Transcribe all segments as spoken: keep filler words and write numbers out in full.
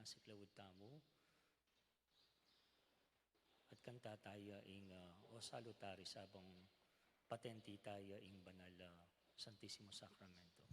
Masikliwud tamu at kanta taya ing, ah, O Salutaris, sabang patenti taya ing banal a Santisimo Sakramento.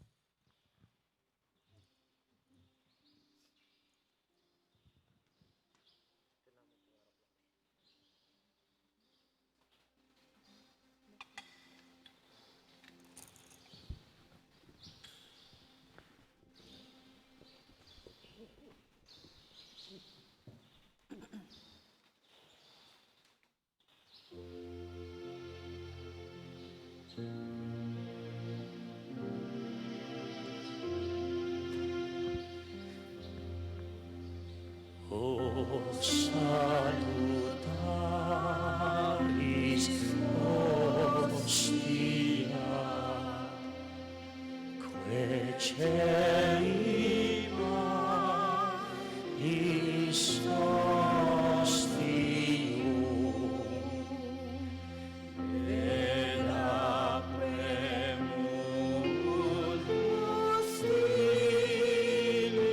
O salutaris hostia, quae ceiba is ostium, et aquae multos filiae,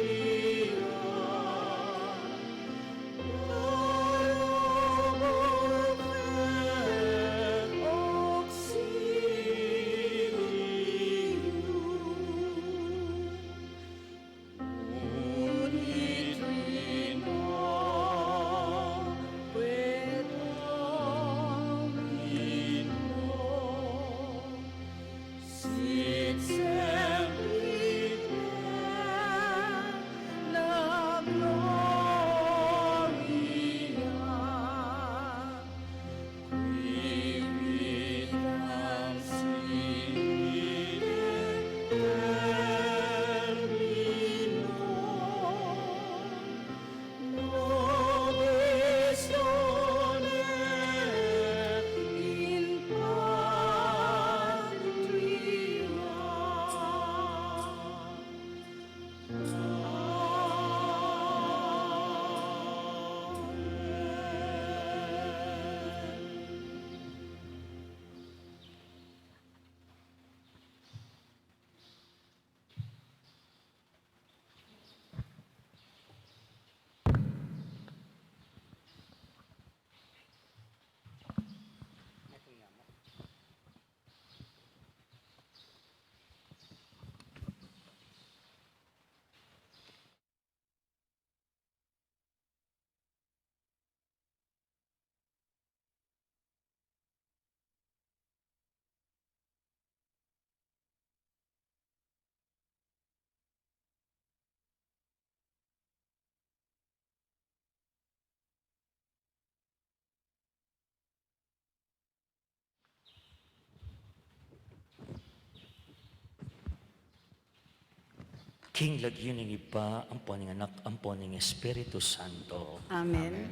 King lagyu ning Ibpa, ampo ning Anak, ampo ning Espiritu Santo. Amen. Amen.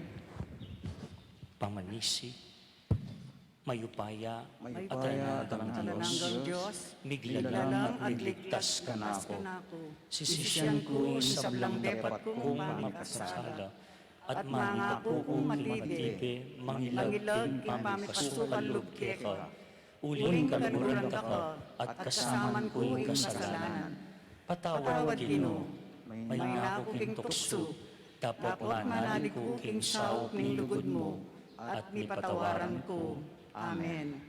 Pamanisi. Mayupaya, mayupaya at alang anggang Dios, miglalang at ligtas kanaku. Sisisian ku ing sablang dapat kung makasala, at mangaku kung matibe, mangilag king pamipasukal lub keka. Uling kaluguran da ka, at kasaman ku ing kasalanan. Patawad, Ginu, mayna ku king tuksu, dapot manalig ku king saup ning lugud mu, at mipatawaran ku. Amen.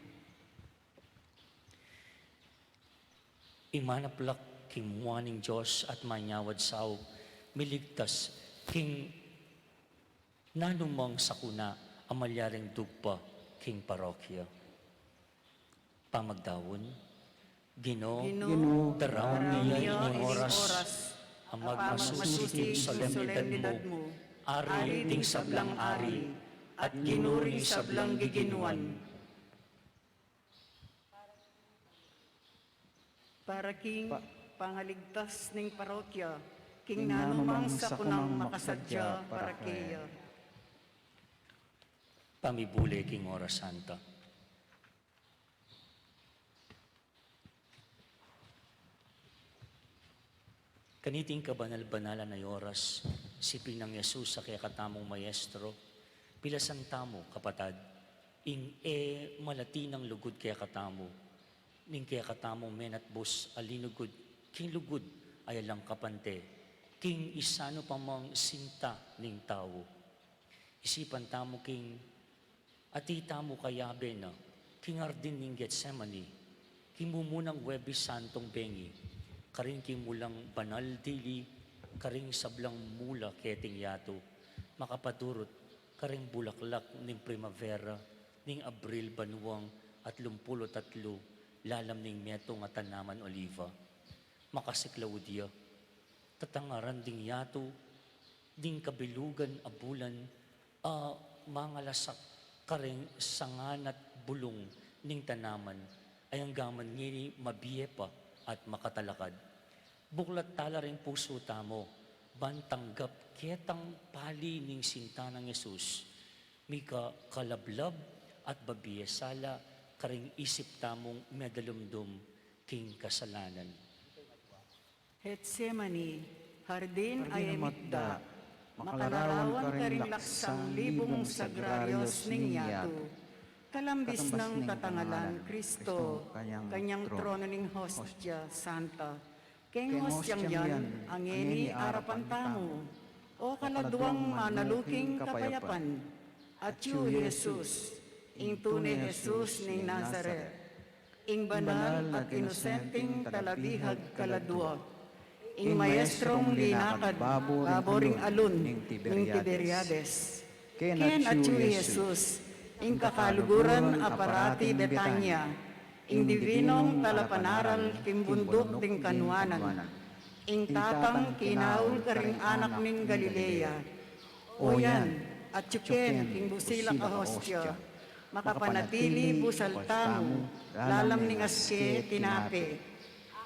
Ing manaplak king mua ning Dios at manyawad saup, miligtas king nanumang sakuna a malyaring dugpa king parokya. Pamagdaun, Ginu, Ginu, daraun mi ining oras a magmasusi king solemnidad mu, Ari ding sablang ari, at Ginu ring sablang giginuan. Para king pangaligtas ning parokya, king nanumang sakunang makasadya para keya. Pamibule king Oras Santa. Kaniting kabanal-banalan a oras, siping nang Jesus a kekatamung Maestro, pilasan tamu, kapatad, ing e malati nang lugud kekatamu, ning kekatamung menatbus a linugud king lugud a alang kapante, King isanu pa mang sinta ning tau, isipan tamu king ati tamu kayabe na king hardin ning Getsemani, king mumunang Huwebes Santong bengi, karing kimulang banal dili, karing sablang mula keting yatu, makapadurut karing bulaklak ning primavera, ning Abril banuang atlumpulu't atlu, lalam ning metung a tanaman oliva. Makasiklaud ya, tatangaran ding yatu, ding kabilugan a bulan, a mangalasak karing sangan at bulung ning tanaman, ay anggaman ngeni mabie pa at makatalakad. Buklat tala ring pusu tamu, ban tanggap ketang pali ning sinta nang Jesus, mika kalablab at babie sala karing isip tamung medalumdum king kasalanan. Getsemani, hardin a e mitda, makalarawan karing laksang libung sagrarios ning yatu. Kalambis nang tatangalan Kristo, kanyang trono ning hostia santa. Keng hostiang yan, a ngeni arapan tamu, o kaladuang manaluking kapayapan, atyu i Jesus, ing tune Jesus ning Nazaret, ing banal at inosenteng talabihag kaladua, ing maestrong linakad babo ring alun ning Tiberiades. Ken atyu i Jesus, ing kakaluguran a parati Betania, ing divinong talapanaral king bunduk ding kanuanan, ing tatang kinaul karing anak ning Galilea. O yan, atyu ken king busilak a hostia, makapanatili busal tamu, lalam ning aske tinape.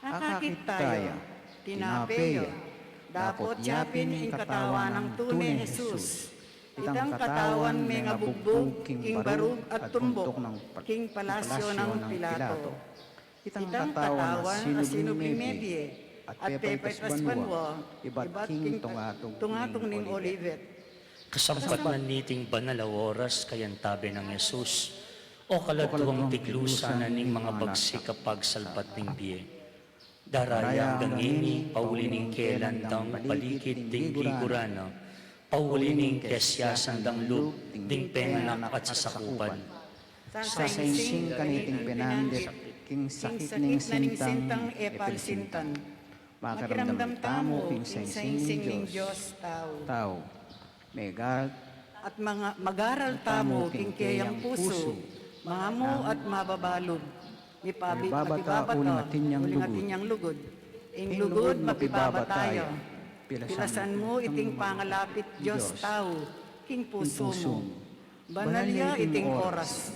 Akakit taya, tinape ya, dapot yapin ing katawan nang tune Jesus. Itang katawan mengabugbug king barug at tumbok king palasyo nang Pilato. Itang katawan a sinubling mebie at pepaitas banua ibat king tungatung ning Olivet. Kasampat na niting banal a oras, kayantabe nang Jesus, o kaladuang tiglusan na ning mangabagsik a pagsalbat ning bie. Daraya anggang ngeni, pauli ning kelan dang palikit ding liguran na, pauli ning kesiasan dang lub ding penganak at sasakupan. Sasaingsing kaniting penandit king sakit ning sintang e palisintan. Makiramdam tamu king saingsing ning Dios tau. Tau. Megaral. At manga-, magaral tamu king keyang pusu, mamu at mababalub. Mipabit, mipabata uling atin yang lugud. Ing lugud mapibabata ya. Pilasan mu iting pangalapit Dios tau king pusu mu. Banal ya iting oras.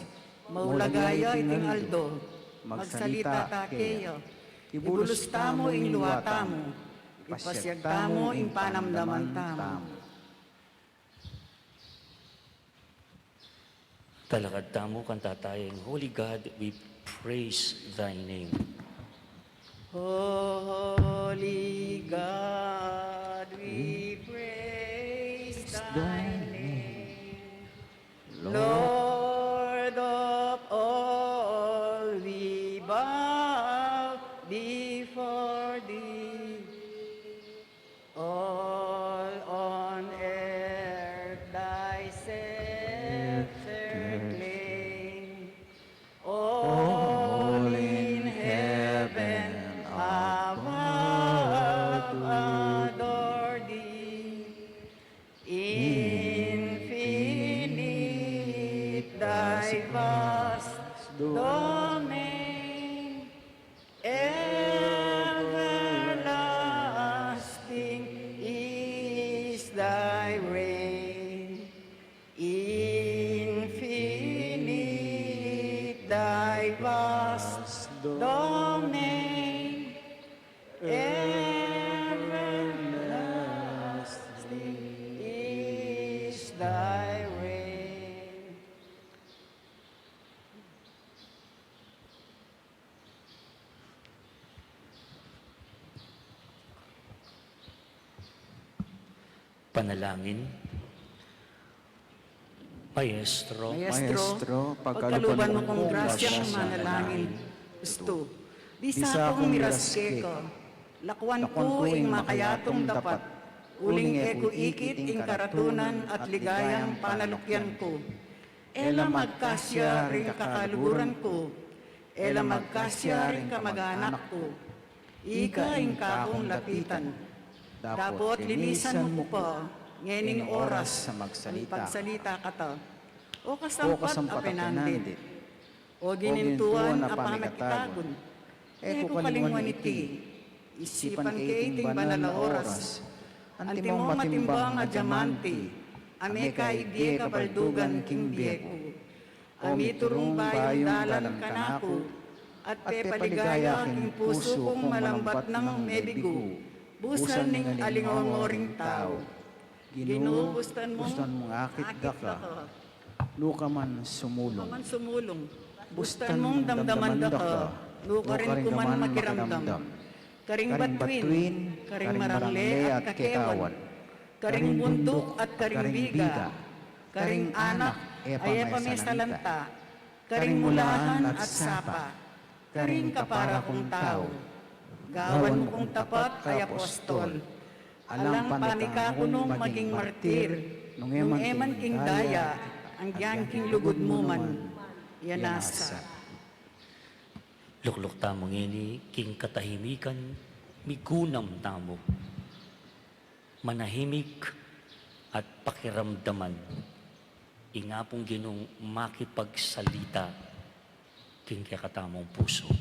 Maulaga ya iting aldo. Magsalita ta keya. Ibulus tamu ing lua tamu. Ipasiag tamu ing panamdaman tamu. Talakad tamu, kanta taya ing Holy God, we praise thy name. Holy God, we praise thy name. Lord of all, we bow before thee. All on earth thy scepter claim. All in heaven above adore thee. Infinite thy vast domain. Everlasting is thy reign. Infinite thy vast domain. Everlasting is thy reign. Panalangin. Maestro, Maestro, pagkaluban mu kung grasyang manalangin. Ustu, di sa kung miras keka, lakuan ku ing makayatung dapat, Uling e ku ikit ing karatunan at ligayang panalukyan ku. E la magkasya ring kakaluguran ku, e la magkasya ring kamag-anak ku. Ika ing kakung lapitan. Dapot linisan mu pa ngening oras a magsalita kata. O kasampat a penandit, o ginintuan a pamikitagun, e ku kalingwan iti. Isipan ke iting banal a oras. Antimong matimbang a diamante a mekaibie kabaldugan king bie ku. A miturung bayung dalan kanaku at pepaligaya king pusu kung malambat nang mebigu, busal ning alingongoring tau. Ginu, bustan mung akit daka, nu ka man sumulung. Bustan mung damdaman daka, nu ka rin ku man makiramdam. Karing batuin, karing marangle at kakewan, karing bunduk at karing biga, karing anak a e pa mesalanta, karing mulahan at sapa, karing kapara kung tau. Gawan mu kung tapat a apostol. Alang pamikaku nung maging martir, nung e man king daya, anggiyang king lugud mu man. Yan nasa. Lukluk tamu ngeni king katahimikan, migunam tamu. Manahimik at pakiramdaman ing Apung Ginung makipagsalita king kekatamung pusu.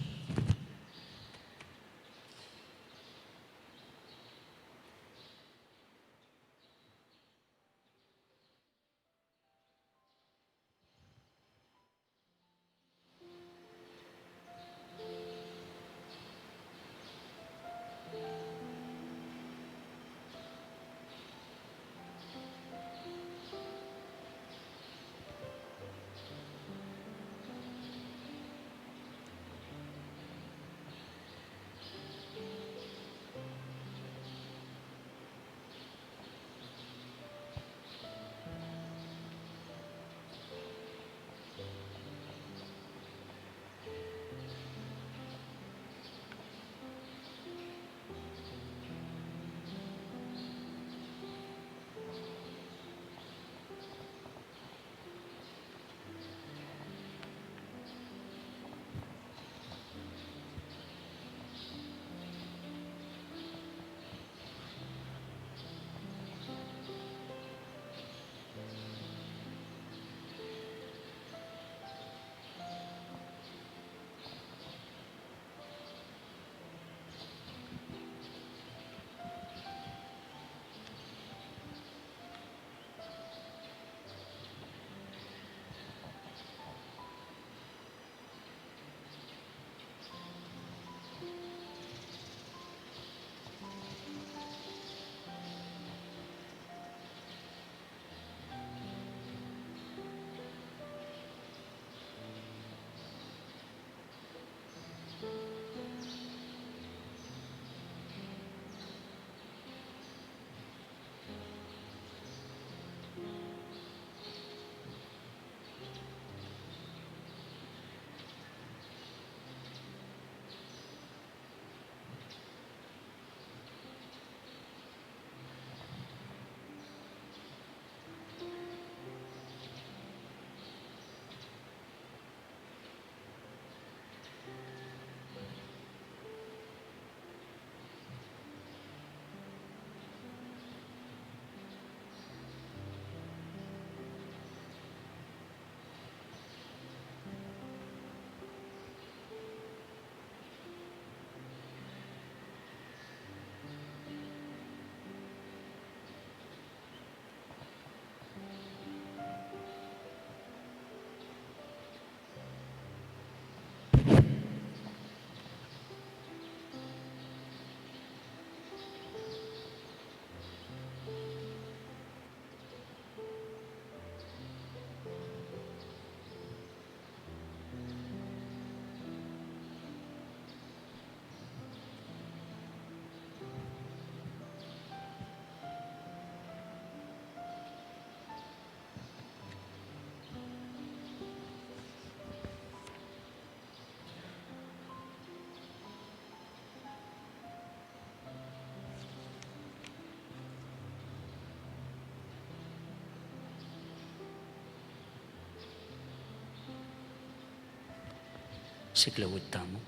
Siklaud tamu.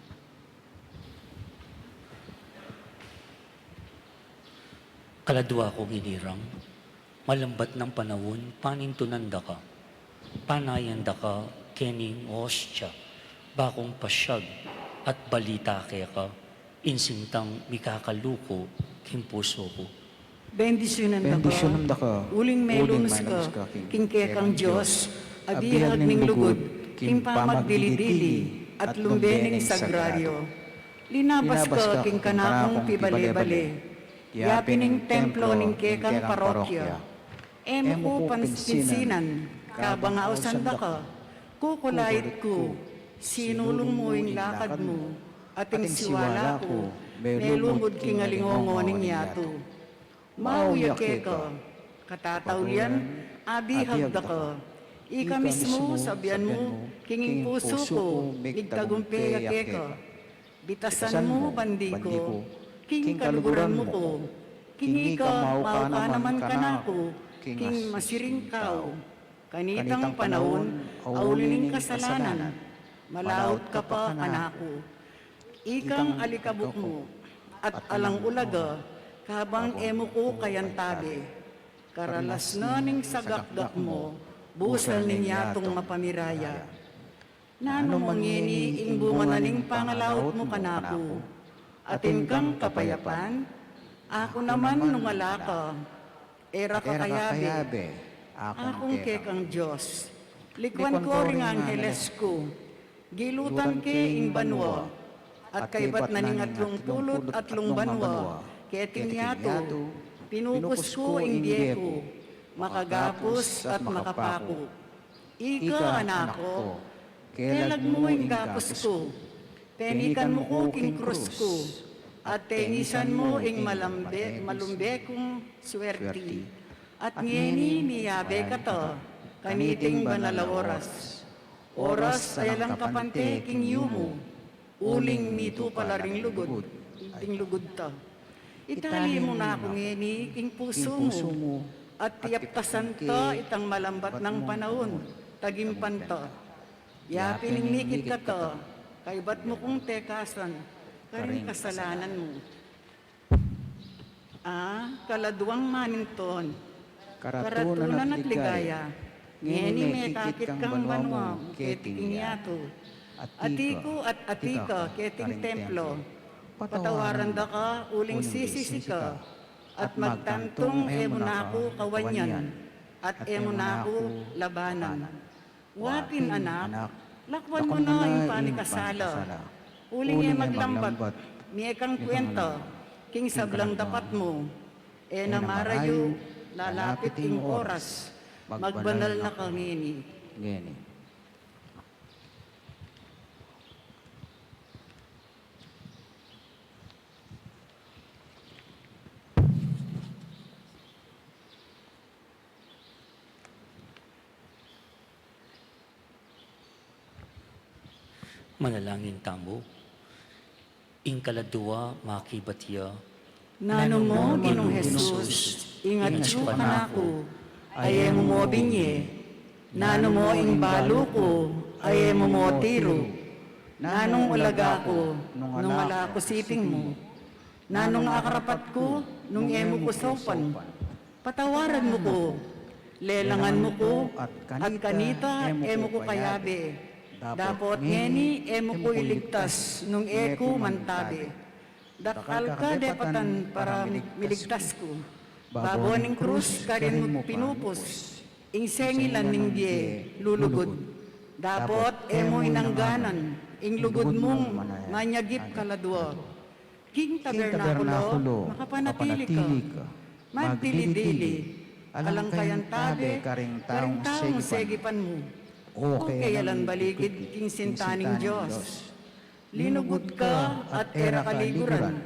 Kaladua kung inirang, malambat nang panaun, panintunan da ka, panayan da ka kening ostia, bakung pasyag at balita keka, ing sintang mikakaluku king pusu ku. Bendisyunan da ka, uling melunus ka king kekang Dios, a bihag ning lugud king pamagdili-dili at lumbe ning sagraryo. Linabas ka king kanakung pibale-bale, yapin ing templo ning kekang parokya. E mu ku pansinsinan, kabang ausan da ka, kukulait ku, sinulung mu ing lakad mu, at ing siwala ku melugud king alingongo ning yatu. Mau ya keka, katataulian, abihag da ka. Ika mismu, sabian mu, king ing pusu ku migtagumpe ya keka. Bitasan mu ban diku king kaluguran mu ku, king ika mau ka naman kanaku king masiring kau. Kanitang panaun, a uli ning kasalanan, malaut ka pa kanaku. Ikang alikabuk mu, at alang ulaga, kabang e mu ku kayantabe. Karalas na ning sagakgak mu, busal ning yatung mapamiraya. Nanu mu ngeni ing bunga na ning pangalaut mu kanaku? Atin kang kapayapan? Aku naman nung ala ka, e ra ka kayabe. Akung kekang Dios, likuan ku ring angeles ku, gilutan ke ing banua, at kaybat na ning atlung pulu't atlung banua keting yatu, pinupus ku ing bie ku, makagapus at makapaku. Ika, anak ku, kelag mu ing gapus ku, penikan mu ku king krus ku, at tenisan mu ing malambe, malumbe kung swerti. At ngeni miyabe kata kaniting banal a oras, oras a yalang kapante king yumu, uling mitupa la ring lugud, ing lugud ta. Itali mu na ku ngeni king pusu mu, at yaptasan ta itang malambat nang panaun, tagimpan ta. Yapin ing mikit kata, kaybat mu kung tekasan karing kasalanan mu. A kaladuang maninton, karatunan at ligaya. Ngeni mekakit kang banua, keti king yatu. Atiku at atika keting templo. Patawaran da ka uling sisisi ka, at magtantung e mu na ku kawanyan, at e mu na ku labanan. Wa pin, anak, lakwan mu na ing panikasala, uling e maglambat, mie kang kwenta king sablang dapat mu. E na marayu, lalapit ing oras, magbanal na ka ngeni. Ngeni. Manalangin tamu. Ing kaladua makibat ya. Nanu mu, Ginung Jesus, ing atyu kanaku, a e mu mu binye? Nanu mu ing balu ku, a e mu mu tiru? Nanung ulaga ku nung ala ku siping mu? Nanung akarapat ku nung e mu ku saupan? Patawaran mu ku, lelangan mu ku, at kanita e mu ku kayabe. Dapot ngeni e mu ku iligtas nung e ku mantabe. Dakal ka depatan para mi-, miligtas ku. Babo ning krus karin mu pinupus ing sengilan ning bie lulugud. Dapot e mu inangganan ing lugud mung manyagip kaladua. King tabernakulo makapanatili ka, magdili-dili, alang kayantabe karing taung segipan mu. O kekayalan baligid king sinta ning Dios. Linugud ka at e ra ka liguran.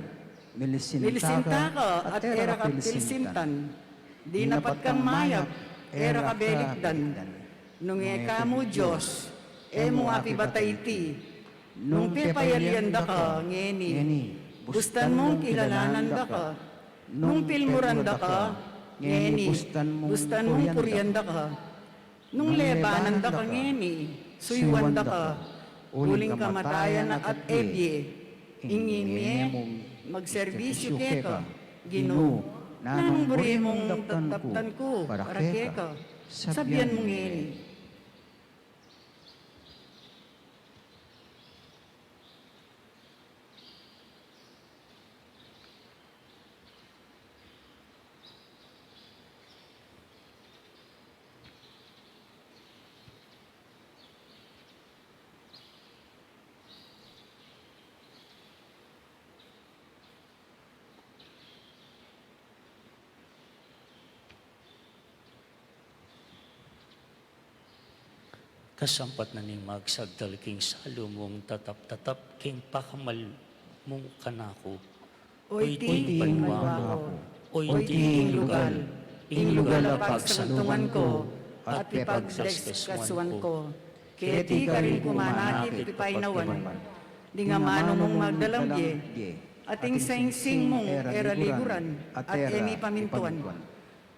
Milisinta ka at e ra ka pilsintan. Dinapat kang mayap, e ra ka belikdan. Nung e ka mu Dios, e mu apibata iti. Nung pepayalian da ka ngeni, bustan mung kilalanan da ka. Nung pilmuran da ka ngeni, bustan mung purian da ka. Nung lebanan da ka ngeni, suyuan da ka. uling kamatayan na at e bie. Ing mie mu, magserbisyu keka, Ginu, nanung buri mung daptan ku para keka, sabian mu ngeni. Kasampat na ning magsagdal king salu mung tatap-tatap king pakamal mu kanaku. O iti ing banua ku, o iti ing lugal, ing lugal a pagsantungan ku at pepagdeskasuan ku. Keti karin ku manatili pipainawan, ding amanu mung magdalam bie, at ing saingsing mung e ra liguran at e mi pamintuan.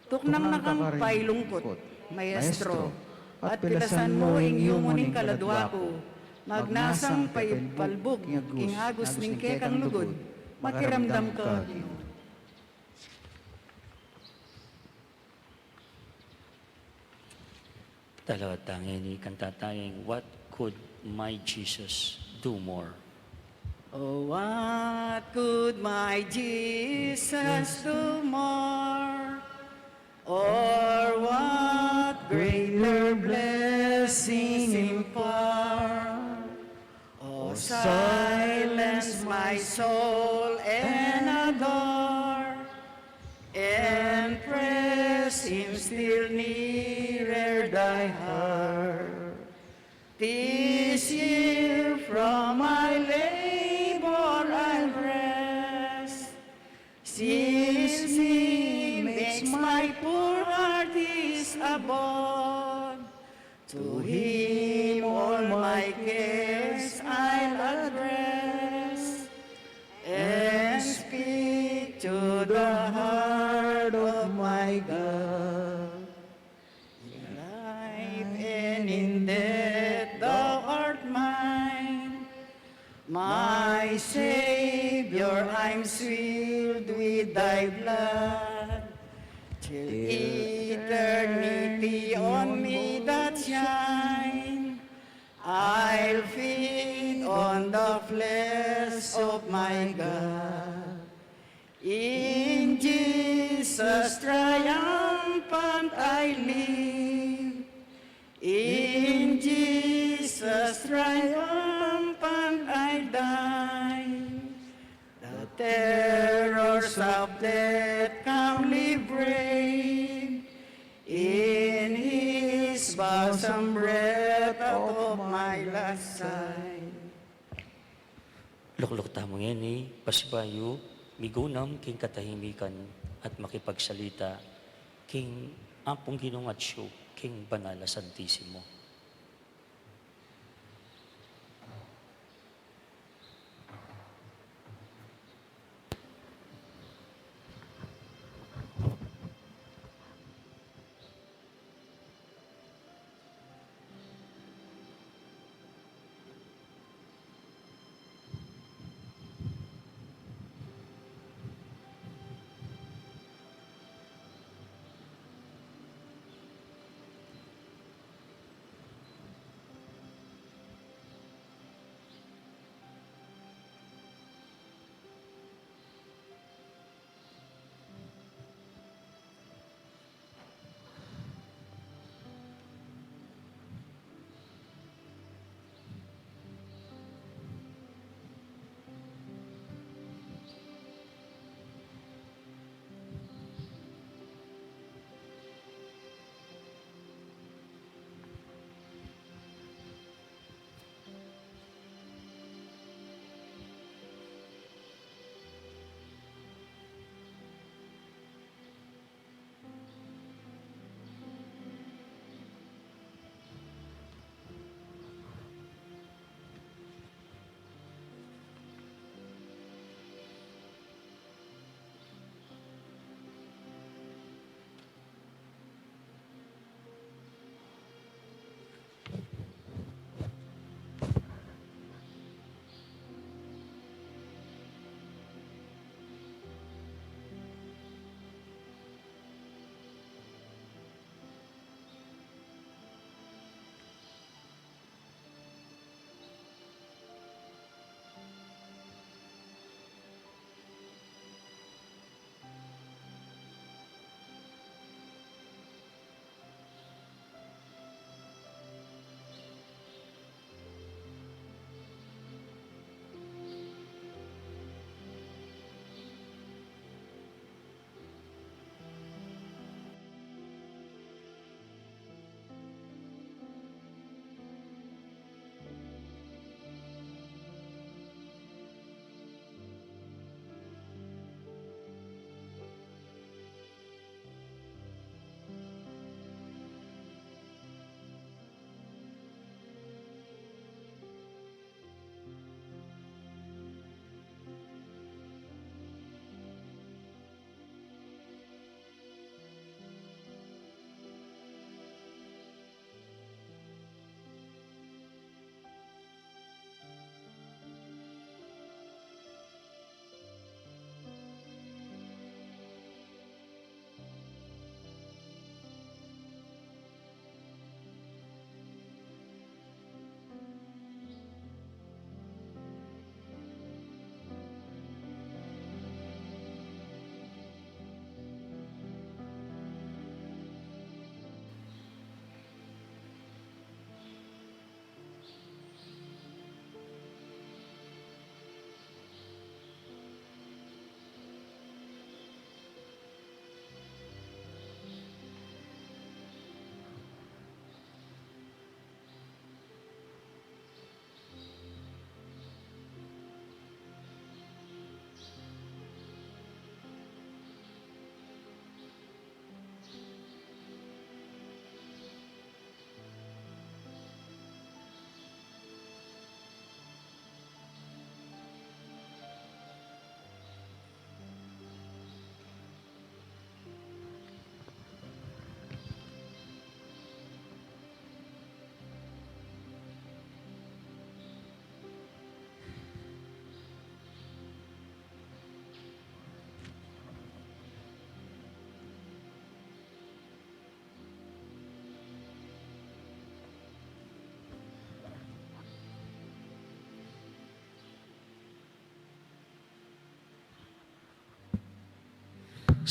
Tuknang na kang pailungkut, Maestro, at pilasan mu ing yumu ning kaladua ku, magnasang paipalbug king agus ning kekang lugud, makiramdam ka, Ginu. Talawat ta ngeni, kanta tayang, What Could My Jesus Do More? Oh, what could my Jesus do more? Or what greater blessing impart? Oh, silence my soul and adore, and press him still nearer thy heart. This year from my labor I'll rest, since he makes my poor heart his abode. To him all my cares I'll address, and speak to the heart of my God. In life and in death thou art mine. My Savior, I'm sealed with thy blood. Till eternity on me doth shine, I'll feed on the flesh of my God. In Jesus triumphant I live, in Jesus triumphant I die. The terrors of death calmly brave, in his bosom breath out of my last sigh. Lukluk tamu ngeni, pasibayu, migunam king katahimikan at makipagsalita king Apung Ginung atiu king Banal a Santisimo.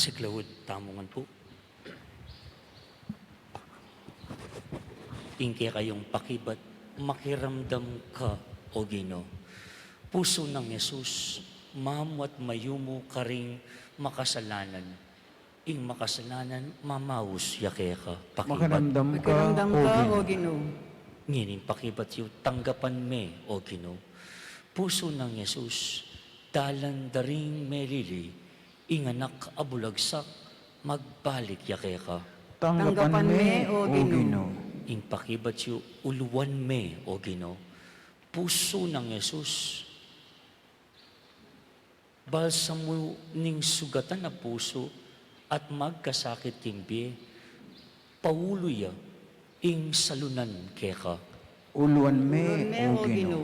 Siklaud tamu ngan pu. Ing kekayung pakibat, makiramdam ka, O Ginu. Pusu nang Jesus, mamu at mayumu karing makasalanan. Ing makasalanan, mamaus ya keka. Pakibat. Makiramdam ka, Makiramdam O ka, Ginu. O Ginu. Ngening pakibat yu, tanggapan me, O Ginu. Pusu nang Jesus, dalan da ring melili, ing anak a bulagsak, magbalik ya keka. Tanggapan me, O Ginu. Ing pakibat yu, uluan me, O Ginu. Pusu nang Jesus, balsamu ning sugatan a pusu at magkasakit king bie, paulu ya ing salunan keka. Uluan me, Uluan me, O O Ginu. Ginu.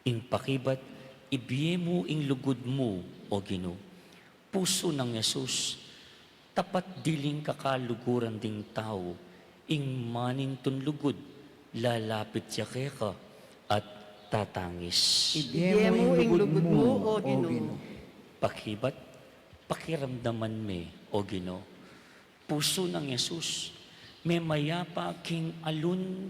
Ing pakibat, ibie mu ing lugud mu, O Ginu. Pusu nang Jesus, tapat diling kakaluguran ding tau, ing manintun lugud, lalapit ya keka at tatangis. Ibie mu ing lugud mu, O Ginu. Pakibat, pakiramdaman me, O Ginu. Pusu nang Jesus, memayapa king alun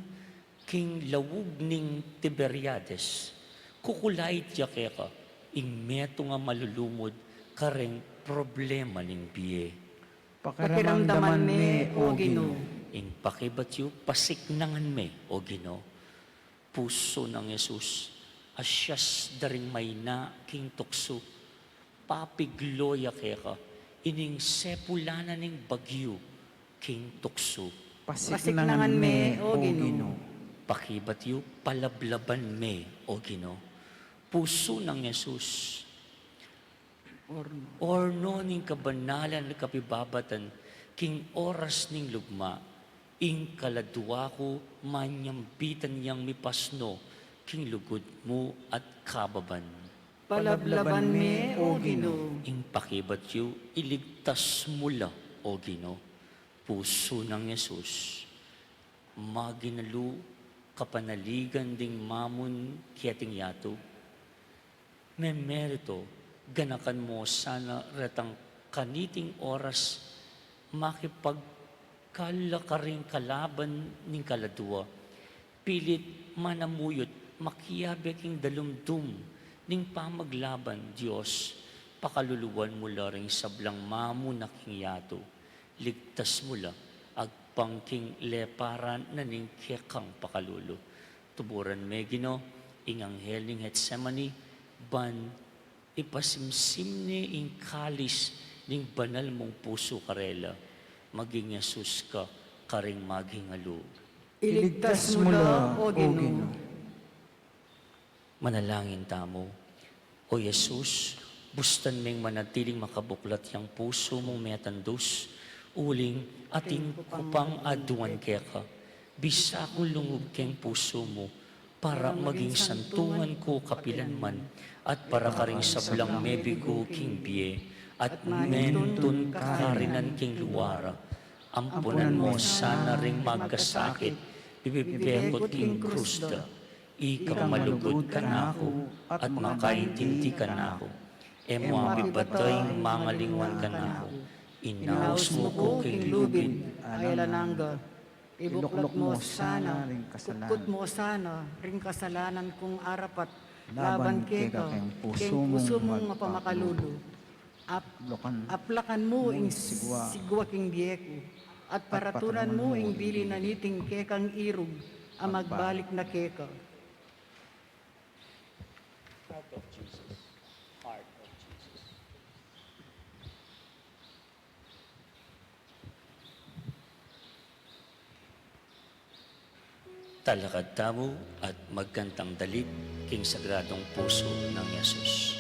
king laug ning Tiberiades, kukulait ya keka ing metung a malulumud kareng problema ning bie. Pakiramdaman me, O Ginu. Ing pakibat yu, pasiknangan me, O Ginu. Pusu nang Jesus, asias da ring maina king tuksu, papiglo ya keka ining sepulanan ning bagyu king tuksu. Pasiknangan me, O Ginu. Pakibat yu, palablaban me, O Ginu. Pusu nang Jesus, Orno. Orno ning kabanalan a kapibabatan king oras ning lugma, ing kaladua ku manyambitan yang mipasno king lugud mu at kababan. Palablaban me, O Ginu. Ing pakibat yu, iligtas mu la, O Ginu. Pusu nang Jesus, maginalu kapanaligan ding mamun keting yatu. Memeritu, ganakan mu sana retang kaniting oras makipagkala karing kalaban ning kaladua. Pilit manamuyut makiabe king dalumdum ning pamaglaban. Dios, pakaluluan mu la ring sablang mamun a king yatu. Ligtas mu la agpang king leparan na ning kekang pakalulu. Tuburan me, Ginu, ing anghel ning Getsemani, ban ipasimsim ne ing kalis ning banal mung pusu karela. Maging Jesus ka karing maging alu. Iligtas mu la, O Ginu. Manalangin tamu. O Jesus, bustan meng manatiling makabuklat yang pusu mung metandus, uling atin ku pang aduan keka. Bisa kung lungub keng pusu mu, para maging santungan ku kapilanman, at para karing sablang mebigu king bie, at mentuntun karinan king luara. Ampunan mu sana ring magkasakit, bibibekut king krus da. Ikang malugud kanaku, at makaintindi kanaku. E mu abe bata ing mangalingwan kanaku. Inaus mu ku king lubid a alang angga. Ibuklot mu sana, kutkut mu sana ring kasalanan kung arapat laban keka, keng pusu mung mapamakalulu. Ap-, aplakan mu ing sigua king bie ku, at paratunan mu ing bili na niting kekang irug a magbalik na keka. Heart of Jesus. Heart of Jesus. Talakad tamu at magkantang dalit king sagradong pusu nang Jesus.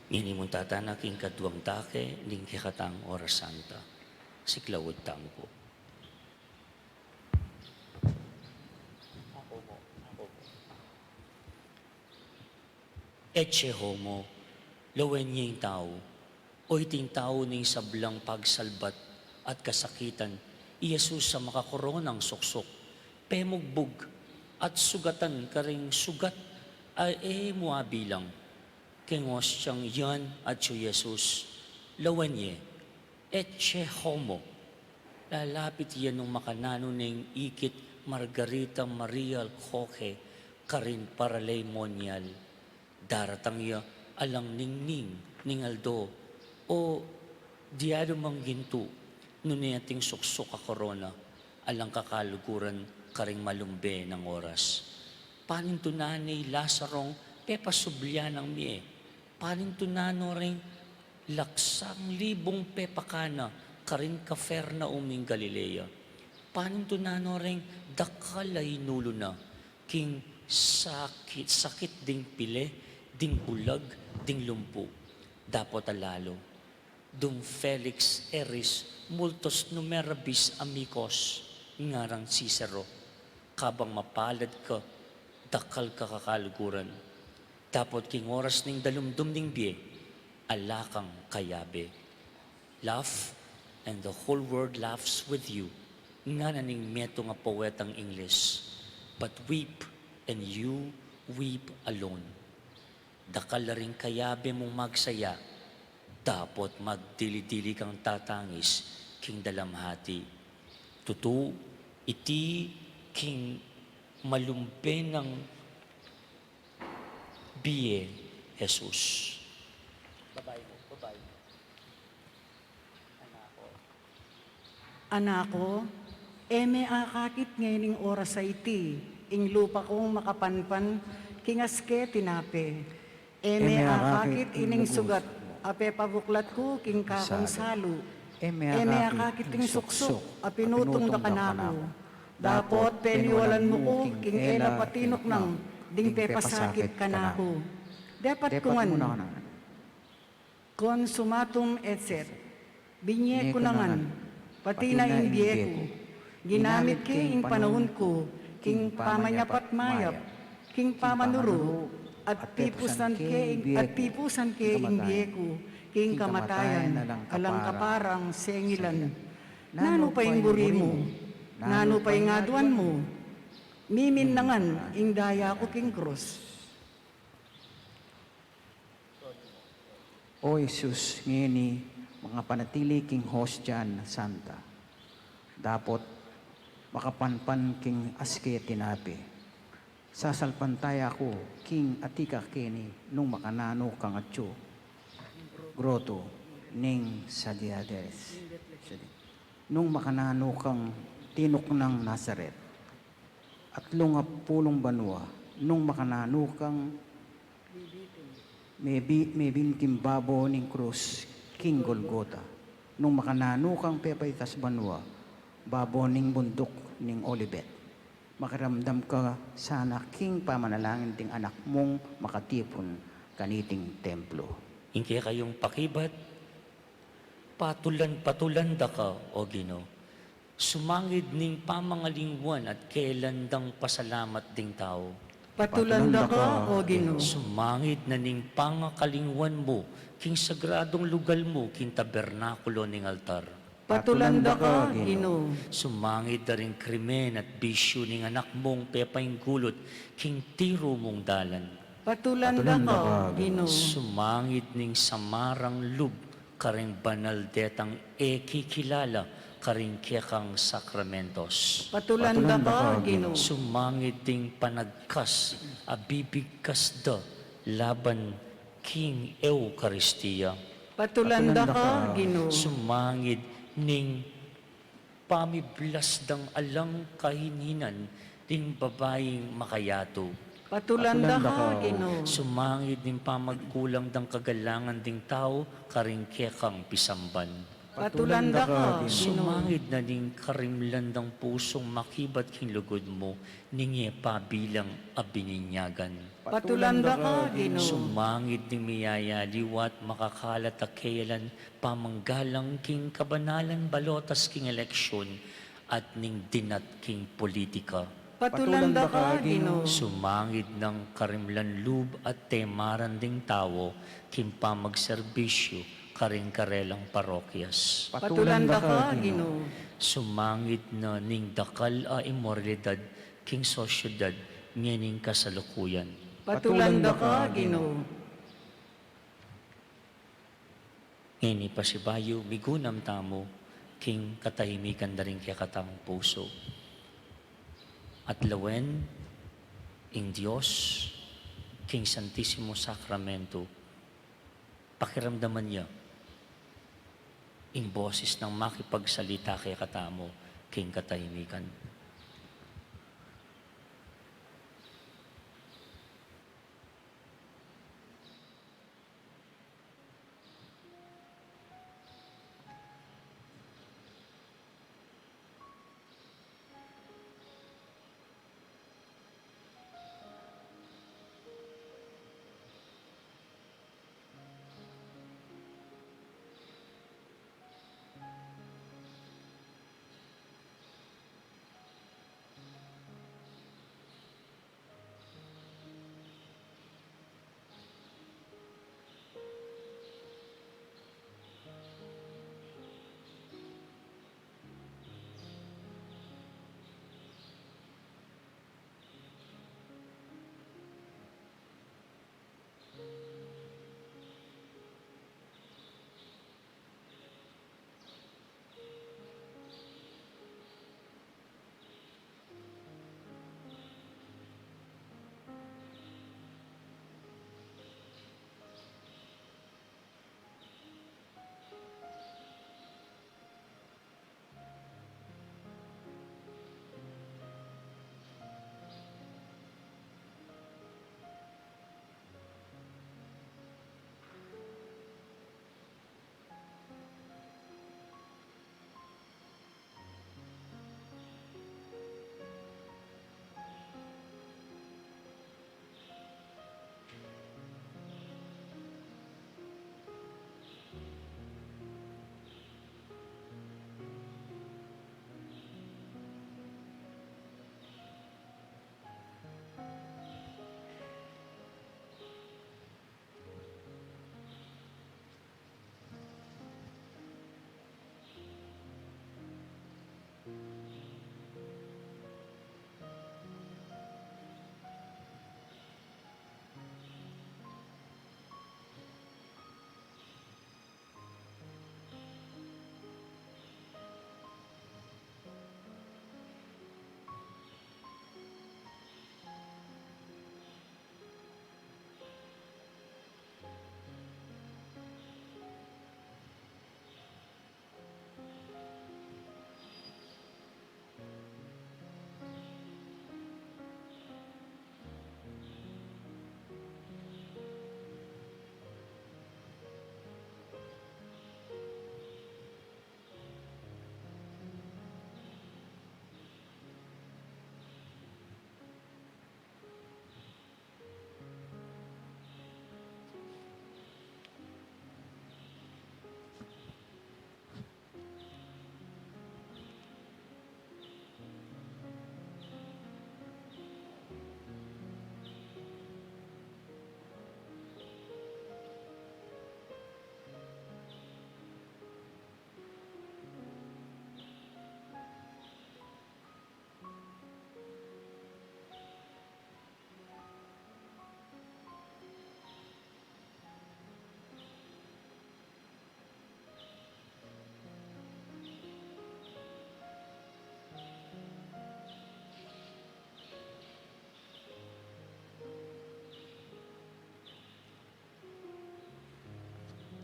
Ngeni mu tana ing kaduang take ning kekatang Oras Santa. Siklaud tamu pu. Ecce homo, lawen ye ing tau, o iting tau ning sablang pagsalbat at kasakitan, i Jesus a makakoronang suksuk, pemugbug, at sugatan karing sugat a e mu abilang. King ostiang yan atyu i Jesus, lawen ye, Ecce homo. Lalapit ya nung makananu neng ikit Margarita Maria Alcoque karing paralemonial. Daratang ya alang ningning ning aldo o diadu mang gintu, nune ating suksuk a korona alang kakaluguran karing malumbe nang oras. Panintunan ne i Lazarong pepasubli nang mie. Panintunan no ring laksang libung pepakana karing Kapernaum ning Galilea. Panintunan no ring dakal a inulu na king sakit, sakit ding pile, ding bulag, ding lumpu. Dapot a lalu, dum felix eris multos numerabis amicos, ngarang Cicero, kabang mapalad ka, dakal ka kakaluguran. Dapot king oras ning dalumdum ning bie, ala kang kayabe. Laugh, and the whole world laughs with you, ngana ning metung a poetang Ingles. But weep, and you weep alone. Dakal la ring kayabe mung magsaya, dapot magdili-dili kang tatangis king dalamhati. Tutu, iti king malumbe nang bie Jesus. Babai mo, babai mo. Anak ko, e me akakit ngening oras a iti ing lupa kung makapanpan king aske tinape. E me akakit ining sugat a pepabuklat ku king kakung salu. E me akakit ing suksuk a pinutung da kanaku. Dapot peniwalan mu ku king e la patinuknang ding pepasakit kanaku. Depat ku ngan Consumatum eset. Binie ku na ngan, pati na ing bie ku. Ginamit ke ing panaun ku king pamanyapat mayap, king pamanuru, at pipusan ke ing, at pipusan ke ing bie ku king kamatayan alang kaparang sengilan. Nanu pa ing buri mu? Nanu pa ing aduan mu? Mimin na ngan ing daya ku king krus. O Jesus, ngeni makapanatili king hostian santa, dapot makapanpan king aske tinape. Sasalpantaya ku king atika keni nung makananu kang atyu groto ning Sadiaderes, nung makananu kang tinuknang Nazaret, atlung a pulung banua, nung makananu kang mebi-, mebin king babo ning krus king Golgota, nung makananu kang pepaitas banua, babo ning bunduk ning Olivet. Makiramdam ka sana king pamanalangin ding anak mung makatipun kaniting templo. Ing kekayung pakibat, patulan, patulan da ka, O Ginu. Sumangid ning pamangalingwan at kelan dang pasalamat ding tau. Patulan da ka, O Ginu. Sumangid na ning pangakalingwan mu king sagradung lugal mu, king tabernakulo ning altar. Patulan da ka, Ginu. Sumangid da ring krimen at bisyu ning anak mung pepainggulut king tiru mung dalan. Patulan da ka, Ginu. Sumangid ning samarang lub karing banal detang e kikilala karing kekang sakramentos. Patulan da ka, Ginu. Sumangid ding panagkas a bibigkas da laban king Eukaristia. Patulan da ka, Ginu. Sumangid ning pamiblas dang alang kahinhinan ding babaing makayatu. Patulan da ka, Ginu. Sumangid ning pamagkulang dang kagalangan ding tau karing kekang pisamban. Patulan da ka, Ginu. Sumangid na ning karimlan dang pusung makibat king lugud mu, ning e pa bilang a bininyagan. Patulan da ka, Ginu. Sumangid ning miyayaliwa at makakalat a keyalan pamanggalang king kabanalan balotas king eleksyun at ning dinat king politika. Patulan da ka, Ginu. Sumangid nang karimlan lub at temaran ding tau king pamagserbisyu karing karelang parokyas. Patulan da ka, Ginu. Sumangid na ning dakal a imoralidad king sosyedad ngening kasalukuyan. Patulan da ka, Ginu. Ngeni pasibayu, migunam tamu king katahimikan da ring kekatamung pusu. At lawen ing Dios king Santisimo Sakramento, pakiramdaman ya ing boses nang makipagsalita kekatamu king katahimikan.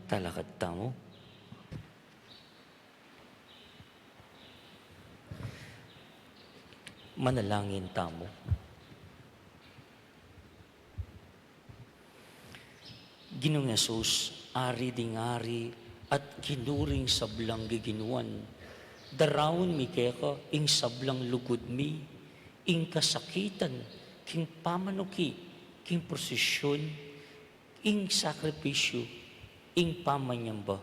Talakad tamu. Manalangin tamu. Ginung Jesus, Ari ding ari at kinuring sablang giginuan. Daraun mi keka ing sablang lugud mi, ing kasakitan, king pamanuki, king prosesyon, ing sakripisyu, ing pamanyamba.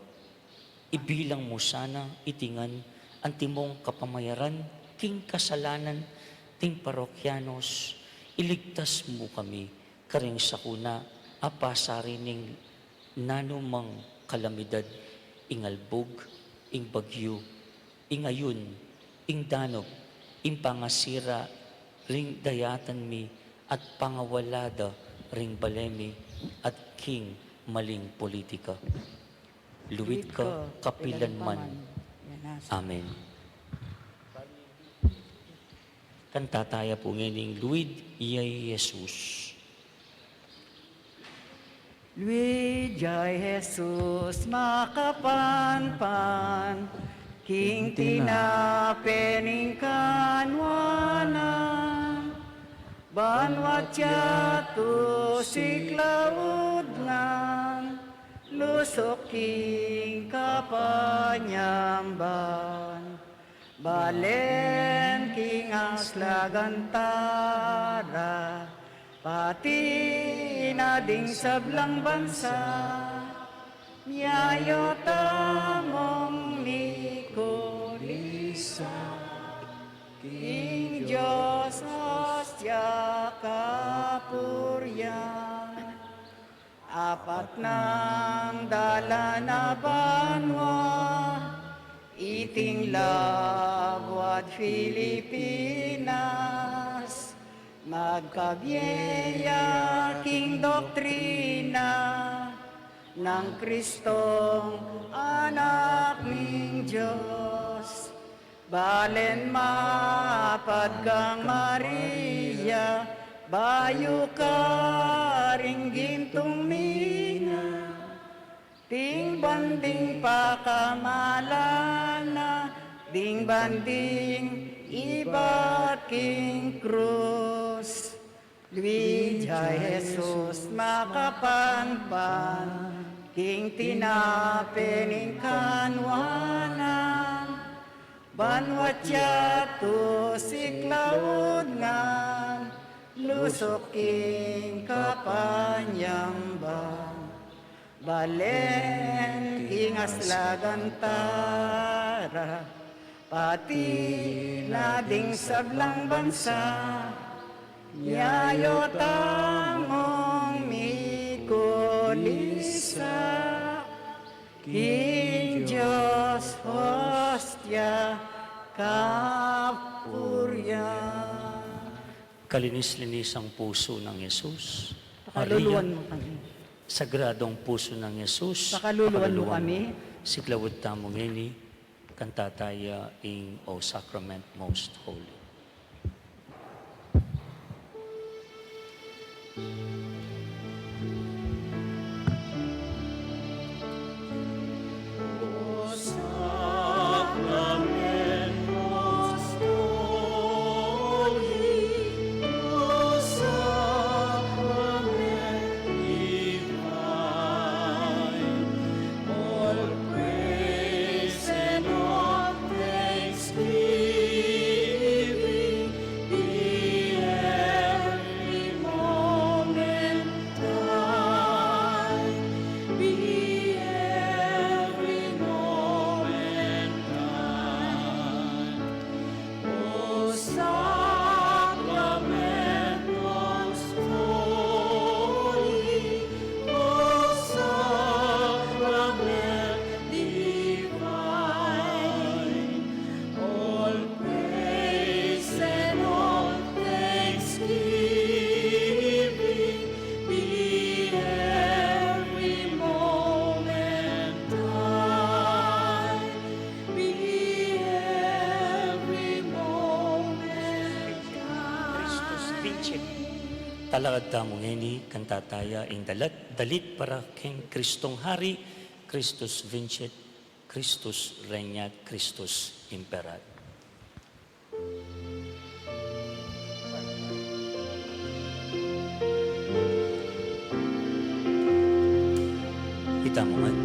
Ibilang mu sana iti ngan antimong kapamayaran king kasalanan ding parokyanos, iligtas mu kami karing sakuna a pasari ning nanumang kalamidad, ing albug, ing bagyu, ing ayun, ing danup, ing pangasira ring dayatan mi, at pangawala da ring bale mi, at king maling politika. Luid ka kapilan man. Amen. Kanta taya pu ngening Luid ya i Jesus. Luid ya i Jesus makapanpan, king tinape ning kanuanan, ban agyat tusik laud ngan, lusuk king kapanyamban. Balen king aslagan tara, pati na ding sablang bansa, miyayu tamung mikulisa king Dios hostya kapurian. Apat nang dalan a banua, iting labuad Filipinas, magkabie ya king doktrina nang Kristong Anak ning Dios. Balen mapad kang Maria, bayu karing gintung mina, ding banding pakamalan na, ding banding ibat king krus. Luid ya i Jesus makapanpan, king tinape ning kanuanan, ban agyat tusik laud ngan, lusuk king kapanyamban. Balen king aslagan tara, pati na ding sablang bansa, miyayu tamung mikulisa king Dios hostya kapurian. Kalinis-linisang pusu nang Jesus, pakaluluan mu kami. Sagradong pusu nang Jesus, pakaluluan mu kami. Siklawud tamu ngeni, kanta taya ing O Sacrament most holy. Christus vincit. Talakad tamu ngeni, kanta taya ing dalat, dalit para keng Kristong Hari, Christus vincit, Christus regnat, Christus imperat. Itamu ngan.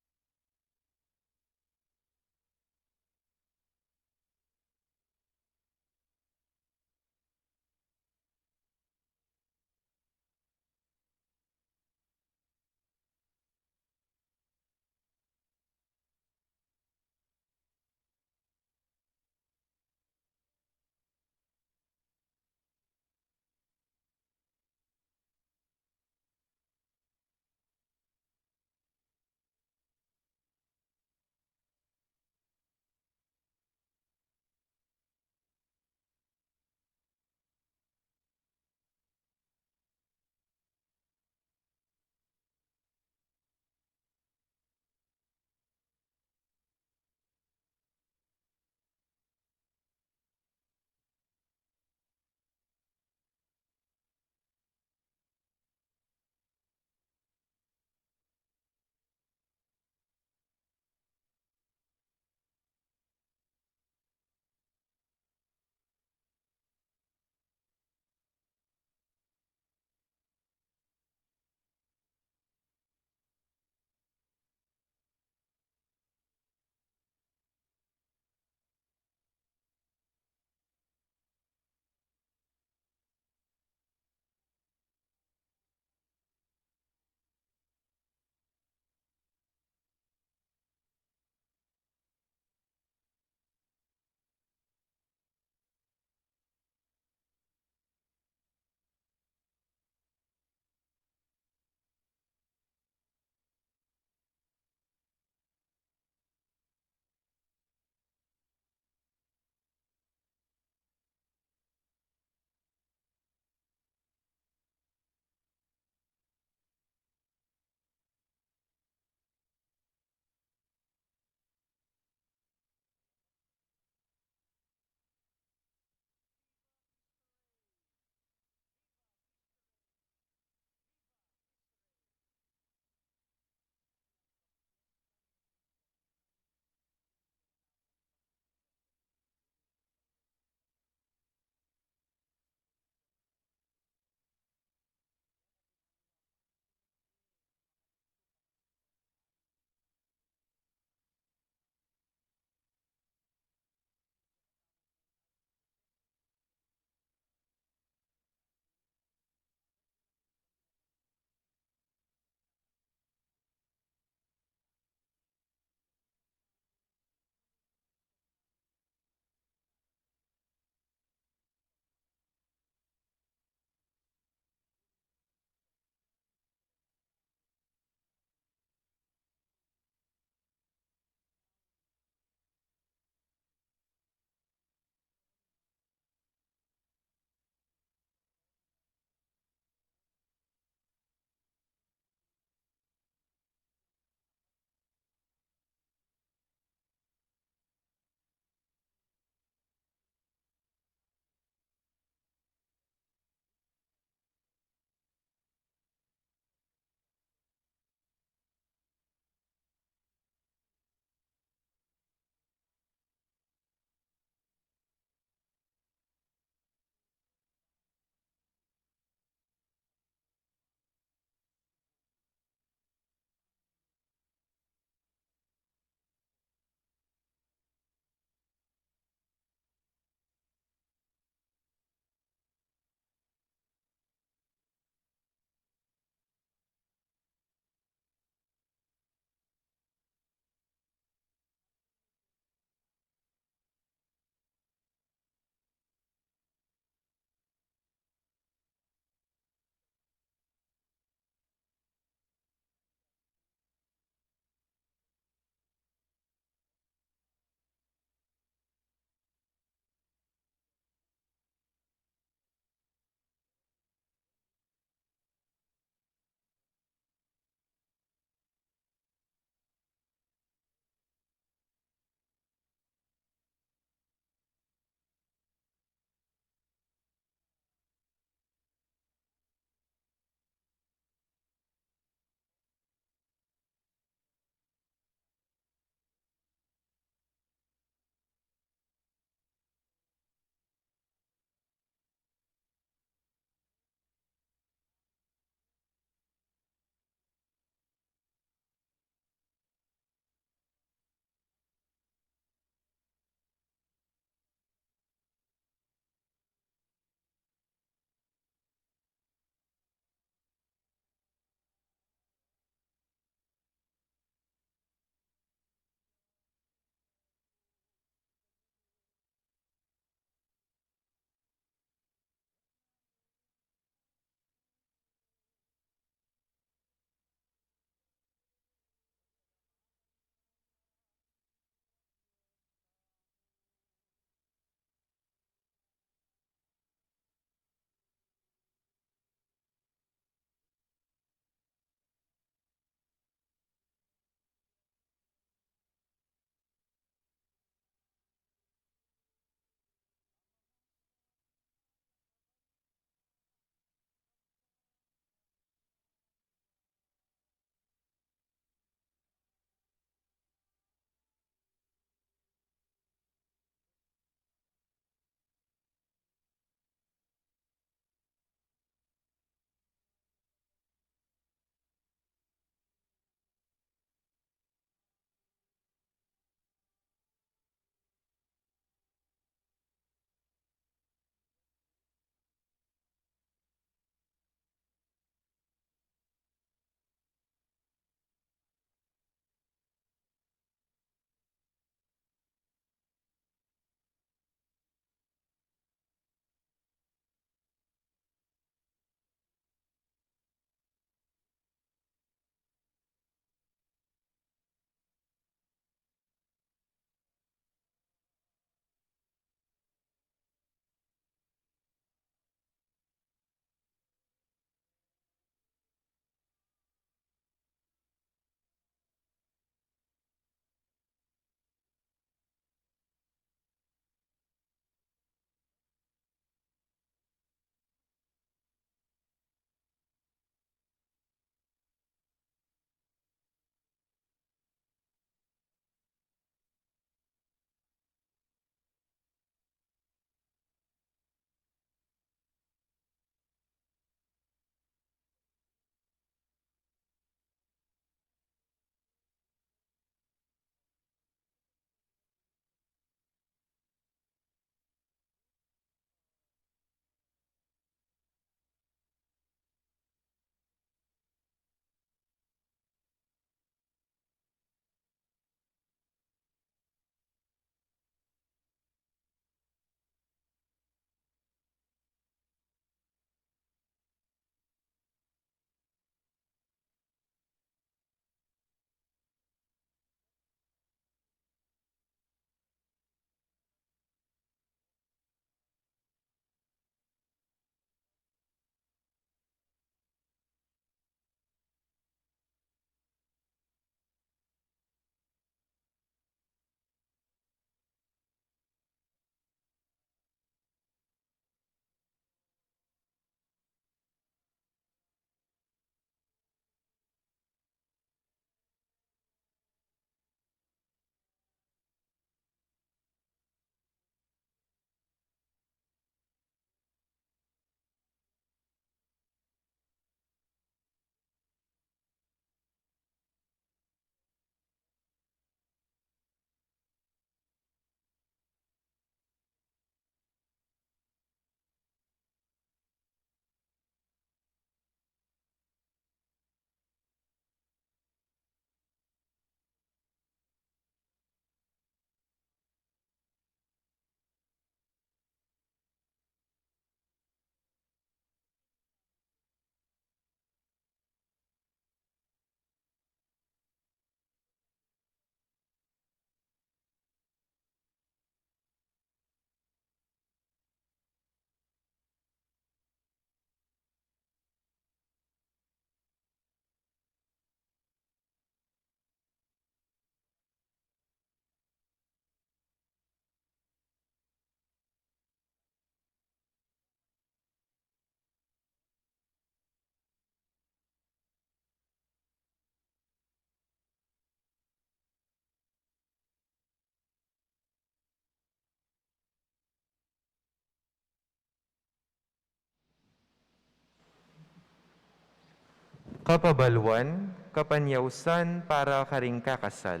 Kapabaluan, kapanyausan para karing kakasal.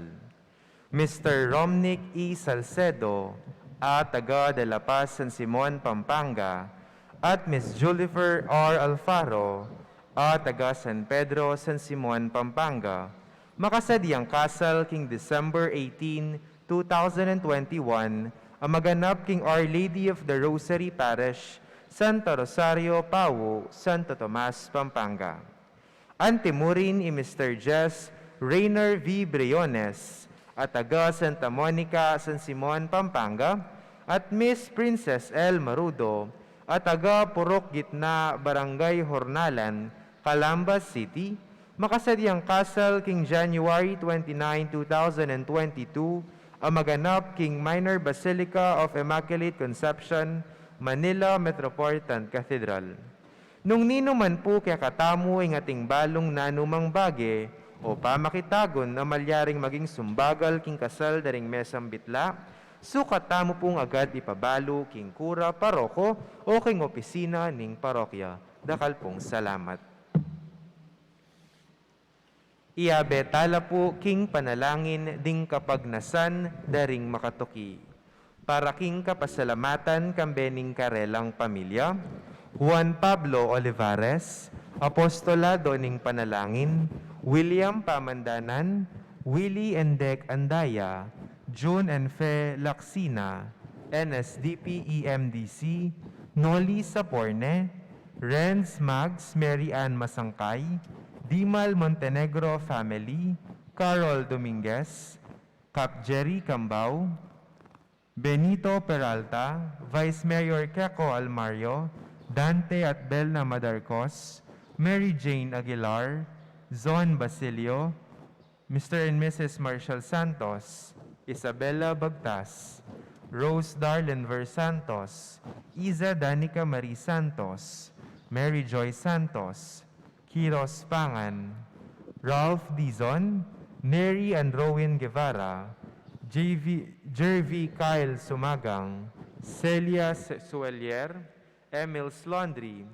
Mister Romnick E. Salcedo, a taga de La Paz, San Simon, Pampanga, at Miss Julifer R. Alfaro, a taga San Pedro, San Simon, Pampanga, makasadyang kasal king December eighteen, two thousand and twenty-one, a maganap king Our Lady of the Rosary Parish, Santo Rosario, Pau, Santo Tomas, Pampanga. Antimurin i Mister Jess Rayner V. Briones, a taga Santa Monica, San Simon, Pampanga, at Miss Princess L. Marudo, a taga Purok Gitna, Barangay Hornalan, Calamba City, makasadyang kasal king January twenty-nine, two thousand and twenty-two, a maganap king Minor Basilica of Immaculate Conception, Manila Metropolitan Cathedral. Nung ninu man pu kekatamu ing ating balung nanumang bage o pamakitagun a malyaring maging sumbagal king kasal da ring mesang bitla, sukat tamu pung agad ipabalu king kura, paroko, o king opisina ning parokya. Dakal pung salamat. Iyabe tala pu king panalangin ding kapagnasan da ring makatuki. Para king kapasalamatan kambe ning karelang pamilya, Juan Pablo Olivares, Apostolado ning Panalangin, William Pamandanan, Willie and Dec Andaya, June and Fe Lacsina, N S D P E M D C, Noli Saporne, Renz Mags, Mary Ann Masangkay, Dimal Montenegro family, Carol Dominguez, Cap Jerry Cambao, Benito Peralta, Vice Mayor Keko Almario, Dante at Belna Madarcos, Mary Jane Aguilar, Zon Basilio, Mister and Missus Marshall Santos, Isabella Bagtas, Rose Darlin Ver Santos, Iza Danica Marie Santos, Mary Joy Santos, Kiros Pangan, Ralph Dizon, Neri and Rowan Guevara, J V, Jervy Kyle Sumagang, Celia Se- Suelier, Emil Slondry,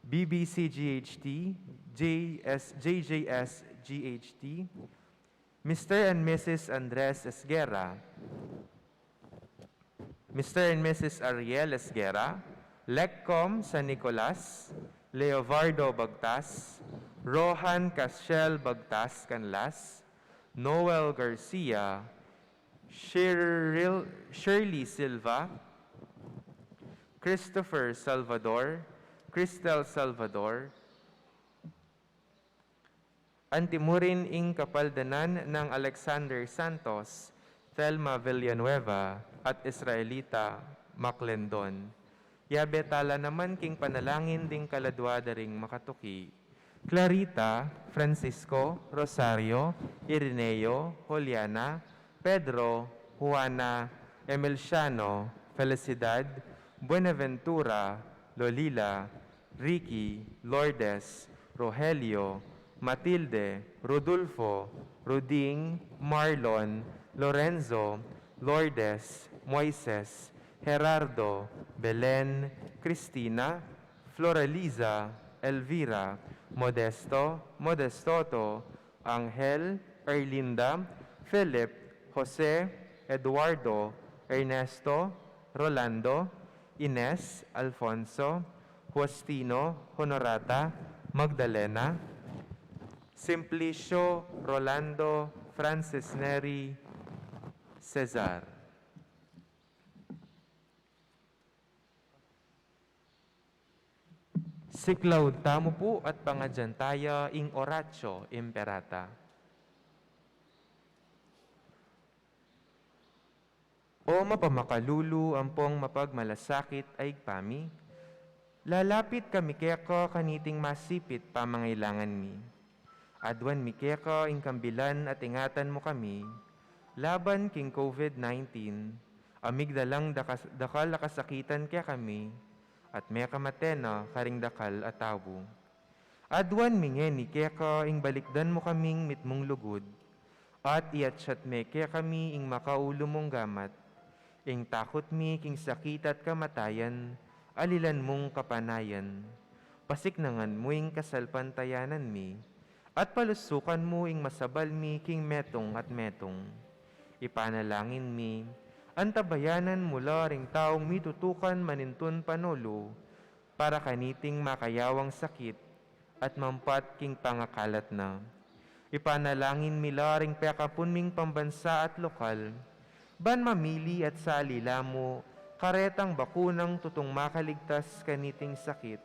B B C G H T, J S, J J S G H T, Mister and Missus Andres Esguerra, Mister and Missus Ariel Esguerra, Lecom San Nicolas, Leovardo Bagtas, Rohan Casiel Bagtas Canlas, Noel Garcia, Shirl- Shirley Silva, Christopher Salvador, Cristel Salvador, antimurin ing kapaldanan nang Alexander Santos, Thelma Villanueva, at Israelita Maclendon. Yabe tala naman king panalangin ding kaladwa da ring makatuki. Clarita, Francisco, Rosario, Ireneo, Juliana, Pedro, Juana, Emilciano, Felicidad, Buenaventura, Lolila, Ricky, Lourdes, Rogelio, Matilde, Rodolfo, Ruding, Marlon, Lorenzo, Lourdes, Moises, Gerardo, Belen, Cristina, Floraliza, Elvira, Modesto, Modestoto, Angel, Erlinda, Philip, Jose, Eduardo, Ernesto, Rolando, Ines, Alfonso, Justino, Honorata, Magdalena, Simplicio, Rolando, Francis Neri, Cesar. Siklaud tamu pu at pangadyan taya ing Oratio Imperata. O mapamakalulu ampong mapagmalasakit a Ibpa mi, lalapit kami keka kaniting masipit pamangailangan mi. Aduan mi keka ing kambilan at ingatan mu kami laban king COVID nineteen, a migdalang dakas- dakal a kasakitan kekami, at mekamate na karing dakal a tau. Aduan mi ngeni keka ing balikdan mu kaming mitmung lugud, at iatsat me kekami ing makaulu mung gamat, ing takut mi king sakit at kamatayan, alilan mung kapanayan. Pasiknangan mu ing kasalpantayanan mi, At palusukan mu ing masabal mi king metung at metung. Ipanalangin mi, antabayanan mu la ring taung mitutukan manintun panulu para kaniting makayawang sakit at mampat king pangakalat na. Ipanalangin mi la ring pekapun ming pambansa at lokal, ban mamili at sali la mu karetang bakunang tutung makaligtas kaniting sakit.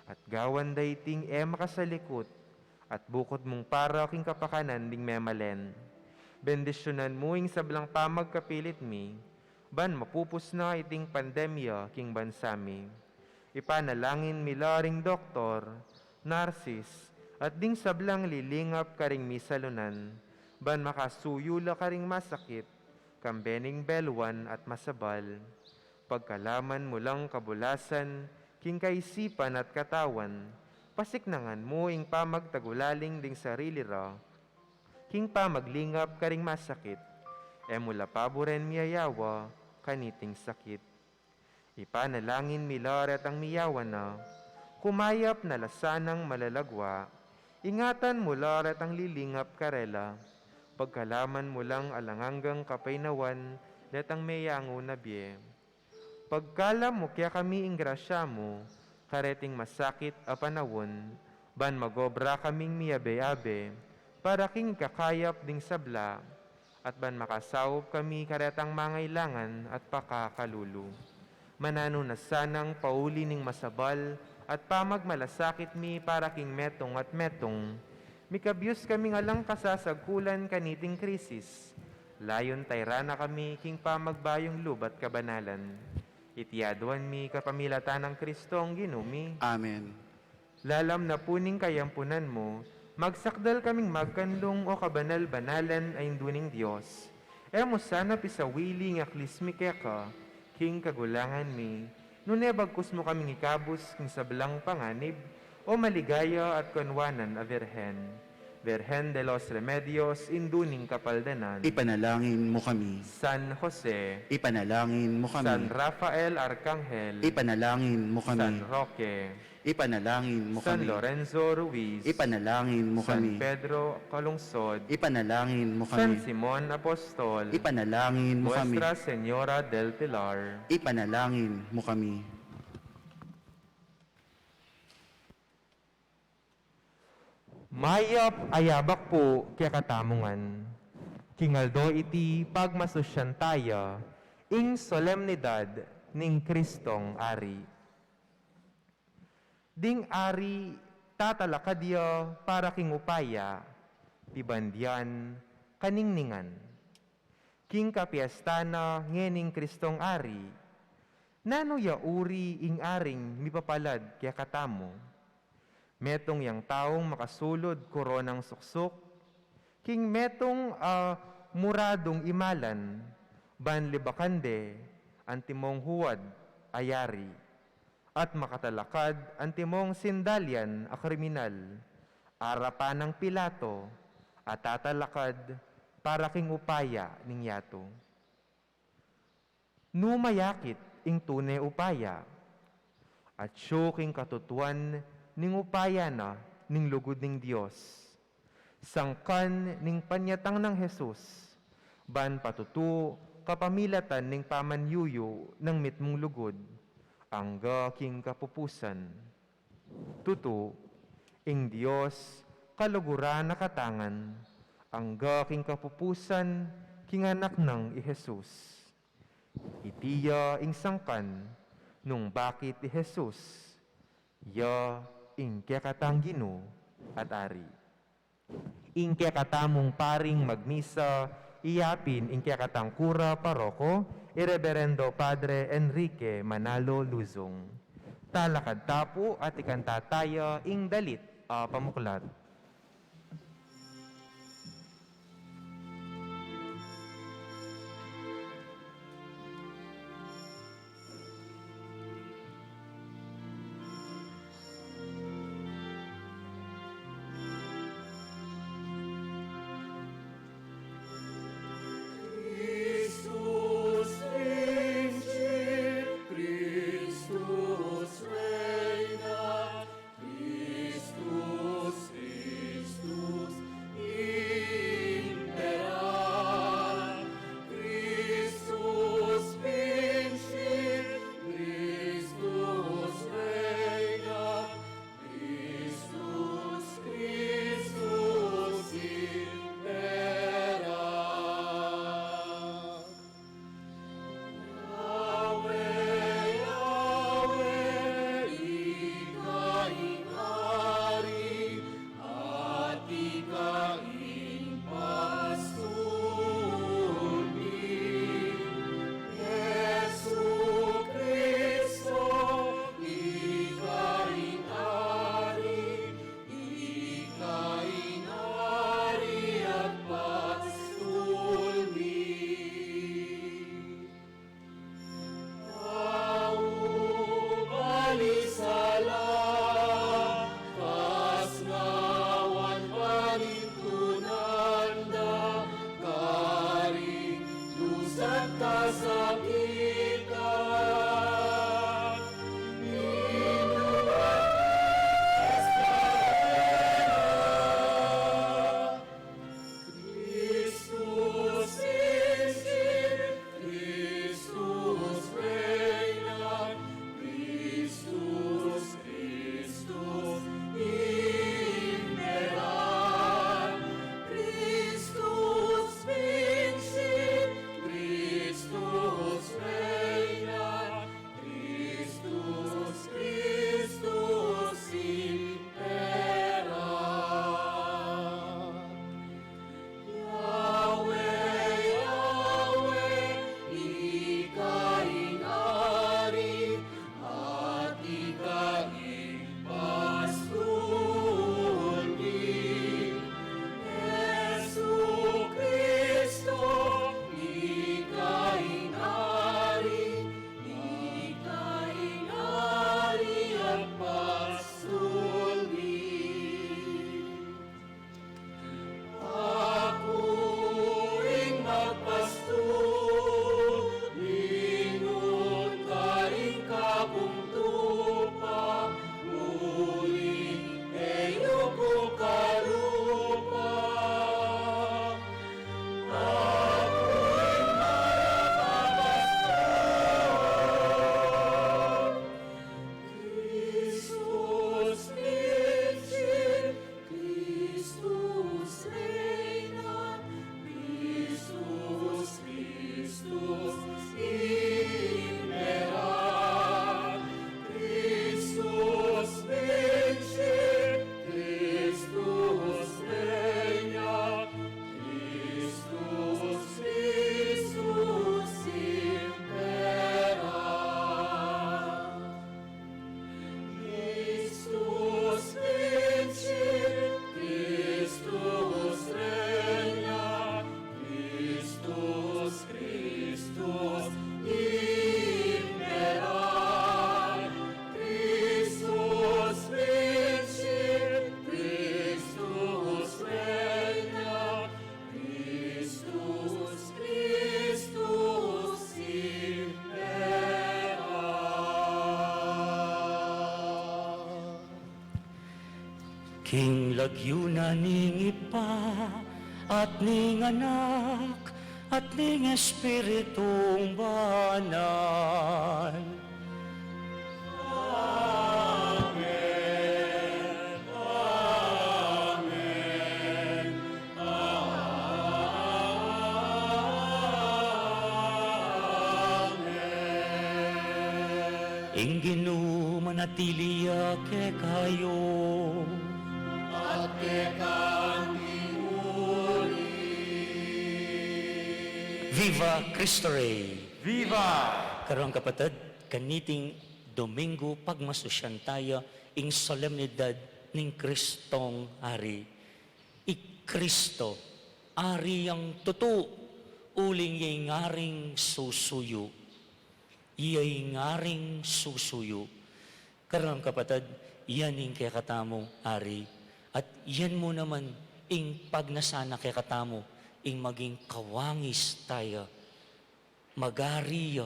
At gawan da iting e makasalikut at bukud mung para king kapakanan ding memalen. Bendisyunan mu ing sablang pamagkapilit mi, ban mapupus na iting pandemya king bansa mi. Ipanalangin mi la ring doktor, narsis, at ding sablang lilingap karing misalunan, ban makasuyu la karing masakit, kambe ning beluan at masabal. Pagkalaman mu lang kabulasan, king kaisipan at katawan, pasiknangan mu ing pamagtagulaling ding sarili ra, king pamaglingap karing masakit, e mu la paburen miyayawa kaniting sakit. Ipanalangin mi la retang miyawa na, kumayap na la sanang malalagwa, ingatan mu la retang lilingap karela, pagkalaman mu lang alang anggang kapaynawan detang meyangu na bie. Pagkalam mu kekami ing grasya mu, kareting masakit a panaun, ban magobra kaming miyabe-abe, para king ikakayap ding sabla, at ban makasaup kami karetang mangailangan at pakakalulu. Mananu na sanang pauli ning masabal at pamagmalasakit mi para king metung at metung, mikabyus kaming alang kasasagkulan kaniting krisis, layun tayran na kami king pamagbayung lub at kabanalan. Iti aduan mi kapamilatan nang Kristong Ginu mi. Amen. Lalam na pu ning kayampunan mu, magsakdal kaming magkanlung o kabanal-banalan a Indu ning Dios. E mu sana pisawili ing aklis mi keka, king kagulangan mi, nune bagkus mu kaming ikabus king sablang panganib, o maligaya at kanwanan a Virgen. Virgen de los Remedios, Indu ning Kapaldanan. Ipanalangin mu kami. San Jose. Ipanalangin mu kami. San Rafael Arcangel. Ipanalangin mu kami. San Roque. Ipanalangin mu kami. San Lorenzo Ruiz. Ipanalangin mu kami. San Pedro Calungsod. Ipanalangin mu kami. San Simon Apostol. Ipanalangin mu kami. Nuestra Señora del Pilar. Ipanalangin mu kami. Mayap a yabak pu kekatamu ngan. King aldo iti pagmasusyan taya ing solemnidad ning Kristong Ari. Ding Ari tatalakad ya para king upaya, pibandian, kaningningan. King kapiestan na ngening Kristong Ari, nanu ya uri ing Aring mipapalad kekatamu? Metung yang taung makasulud koronang suksuk, king metung a muradung imalan, ban libakan de antimong huwad a yari, at makatalakad antimong sindalian a kriminal, arapan nang Pilato, a tatalakad para king upaya ning yatu. Nu mayakit ing tune upaya, atyu king katutuan ning upaya na ning lugud ning Dios. Sangkan ning panyatang nang Jesus, ban patutu kapamilatan ning pamanyuyu nang mitmung lugud, angga king kapupusan. Tutu, ing Dios kaluguran na katangan, angga king kapupusan king Anak nang i Jesus. Iti ya ing sangkan nung bakit i Jesus ya ing kekatang Ginu at Ari. Ing kekatamung paring magmisa, iya pin ing kekatang kura paroko, i Reberendo Padre Enrique Manalo Luzong. Talakad ta pu at ikanta taya ing dalit a pamuklat. Christus vincit, Christus regnat, Christus King lagyu na ning Ibpa, at ning Anak, at ning Espiritung Banal. Amen. Amen. Amen. Ing Ginu manatili ya kekayu. At keka mu rin. Viva Cristo Rey! Viva! Karong kapatad, kaniting Domingo, pagmasusyan taya ing solemnidad ning Kristong Ari. I Kristo, Ari yang tutu, uling ya ing Aring susuyu. Ya ing Aring susuyu. Karong kapatad, yan ing kekatamung Ari. At yan mu naman ing pagnasa na kekatamu, ing maging kawangis taya. Mag-ari ya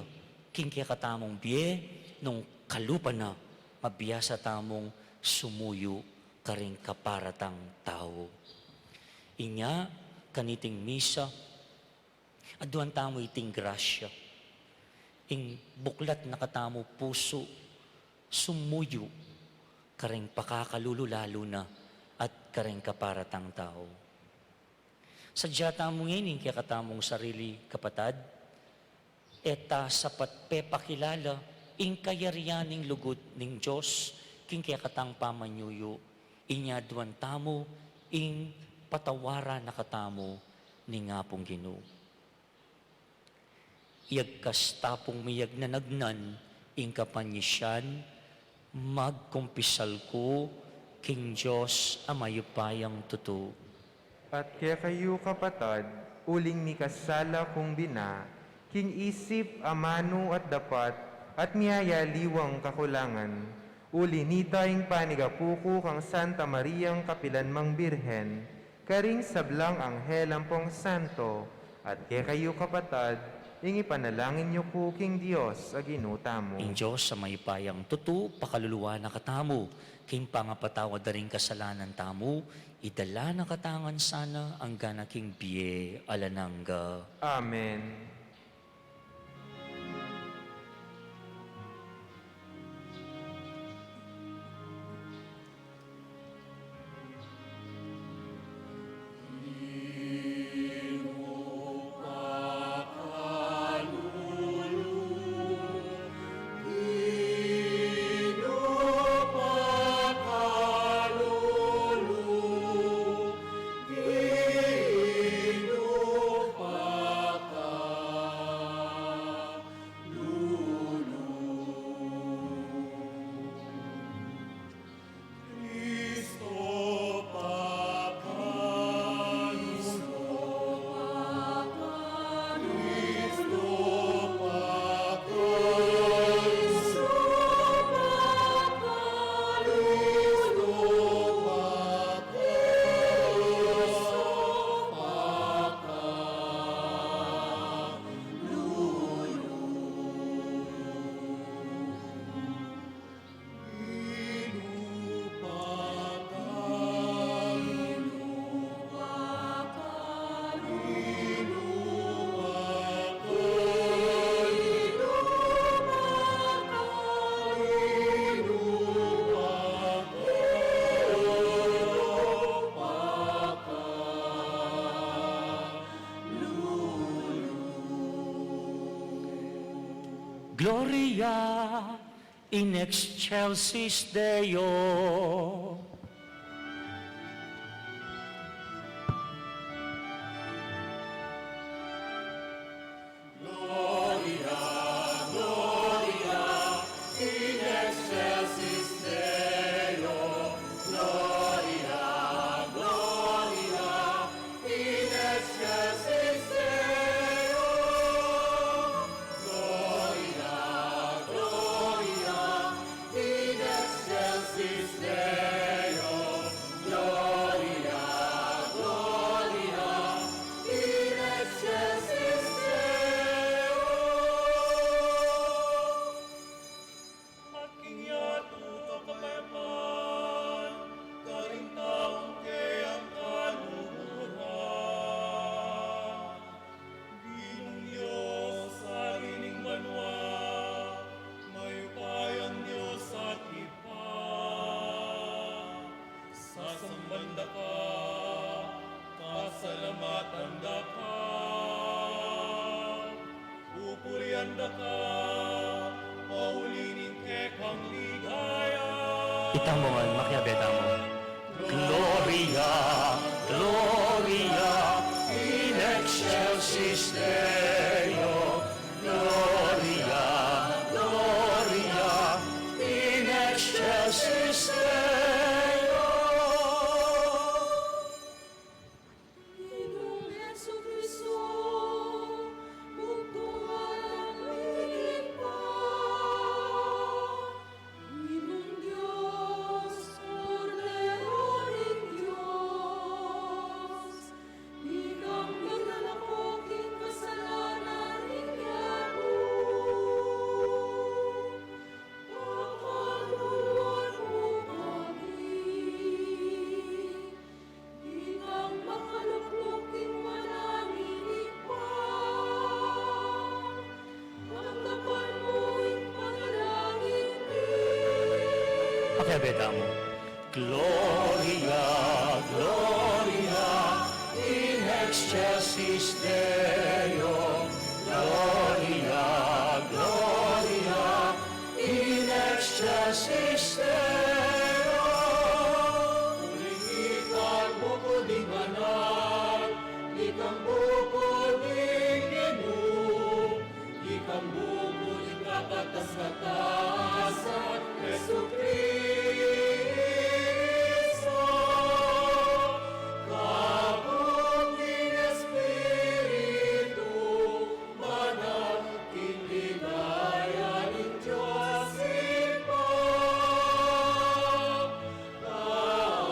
king kekatamung bie, nung kalupa na, mabiasa tamung sumuyu karing kaparatang tau. Inya, kaniting misa, aduan tamu iting grasya, ing buklat na katamu pusu, sumuyu karing pakakalulu, lalu na at karing kaparatang tau. Sadya tamu ngeni ing kekatamung sarili, kapatad, e ta sapat pepakilala ing kayarian ning lugud ning Dios king kekatang pamanyuyu, inya aduan tamu ing patawaran na katamu ning Apung Ginu. Iyagkas ta pung miyagnanagnan ing kapanyisian, magkumpisal ku king Dios a mayupayang tutu. At kekayu, kapatad, uling mikasala kung bina, king isip, amanu at dapat, at miyayaliwang kakulangan. Uli nita ing panigapu ku kang Santa Mariang kapilan mang Birhen, karing sablang anghel ampong santo, at kekayu, kapatad, ing ipanalangin yu ku king Dios a Ginu tamu. Ing Dios a mayupayang tutu, pakaluluan na katamu king pangapatawad da ring kasalanan tamu, idala na katamu ngan sana angga na king bie alang angga. Amen. Gloria in excelsis Deo. Gloria, Gloria in excelsis Deo. Gloria, Gloria in excelsis Deo. Gloria, Gloria in excelsis Deo. Daka, pauli ning kekang ligaya. Ita mu ngan, makiabe tamu. Gloria, Gloria in excelsis Deo. Gloria, Gloria in excelsis Deo. Ginu Jesucristo, bugtungan ning Ibpa, Ginung Dios, Kordero ning Dios, ikang minalako king kasalanan ning yatu. Pakaluan mu kami. Ikang makalukluk king manang Ibpa, tanggapan mu ing panalangin mi. Pakiabe tamu. Gloria, Gloria in excelsis Deo. Gloria, Gloria in excelsis Deo. Uling ikang bukut ning anak, ikang bukut ning Ginu, ikang bukut ning Kapatas-katasan, Jesukristo, kabud ning Espiritu, Banal king ligaya ning Dios Ibpa. Amen.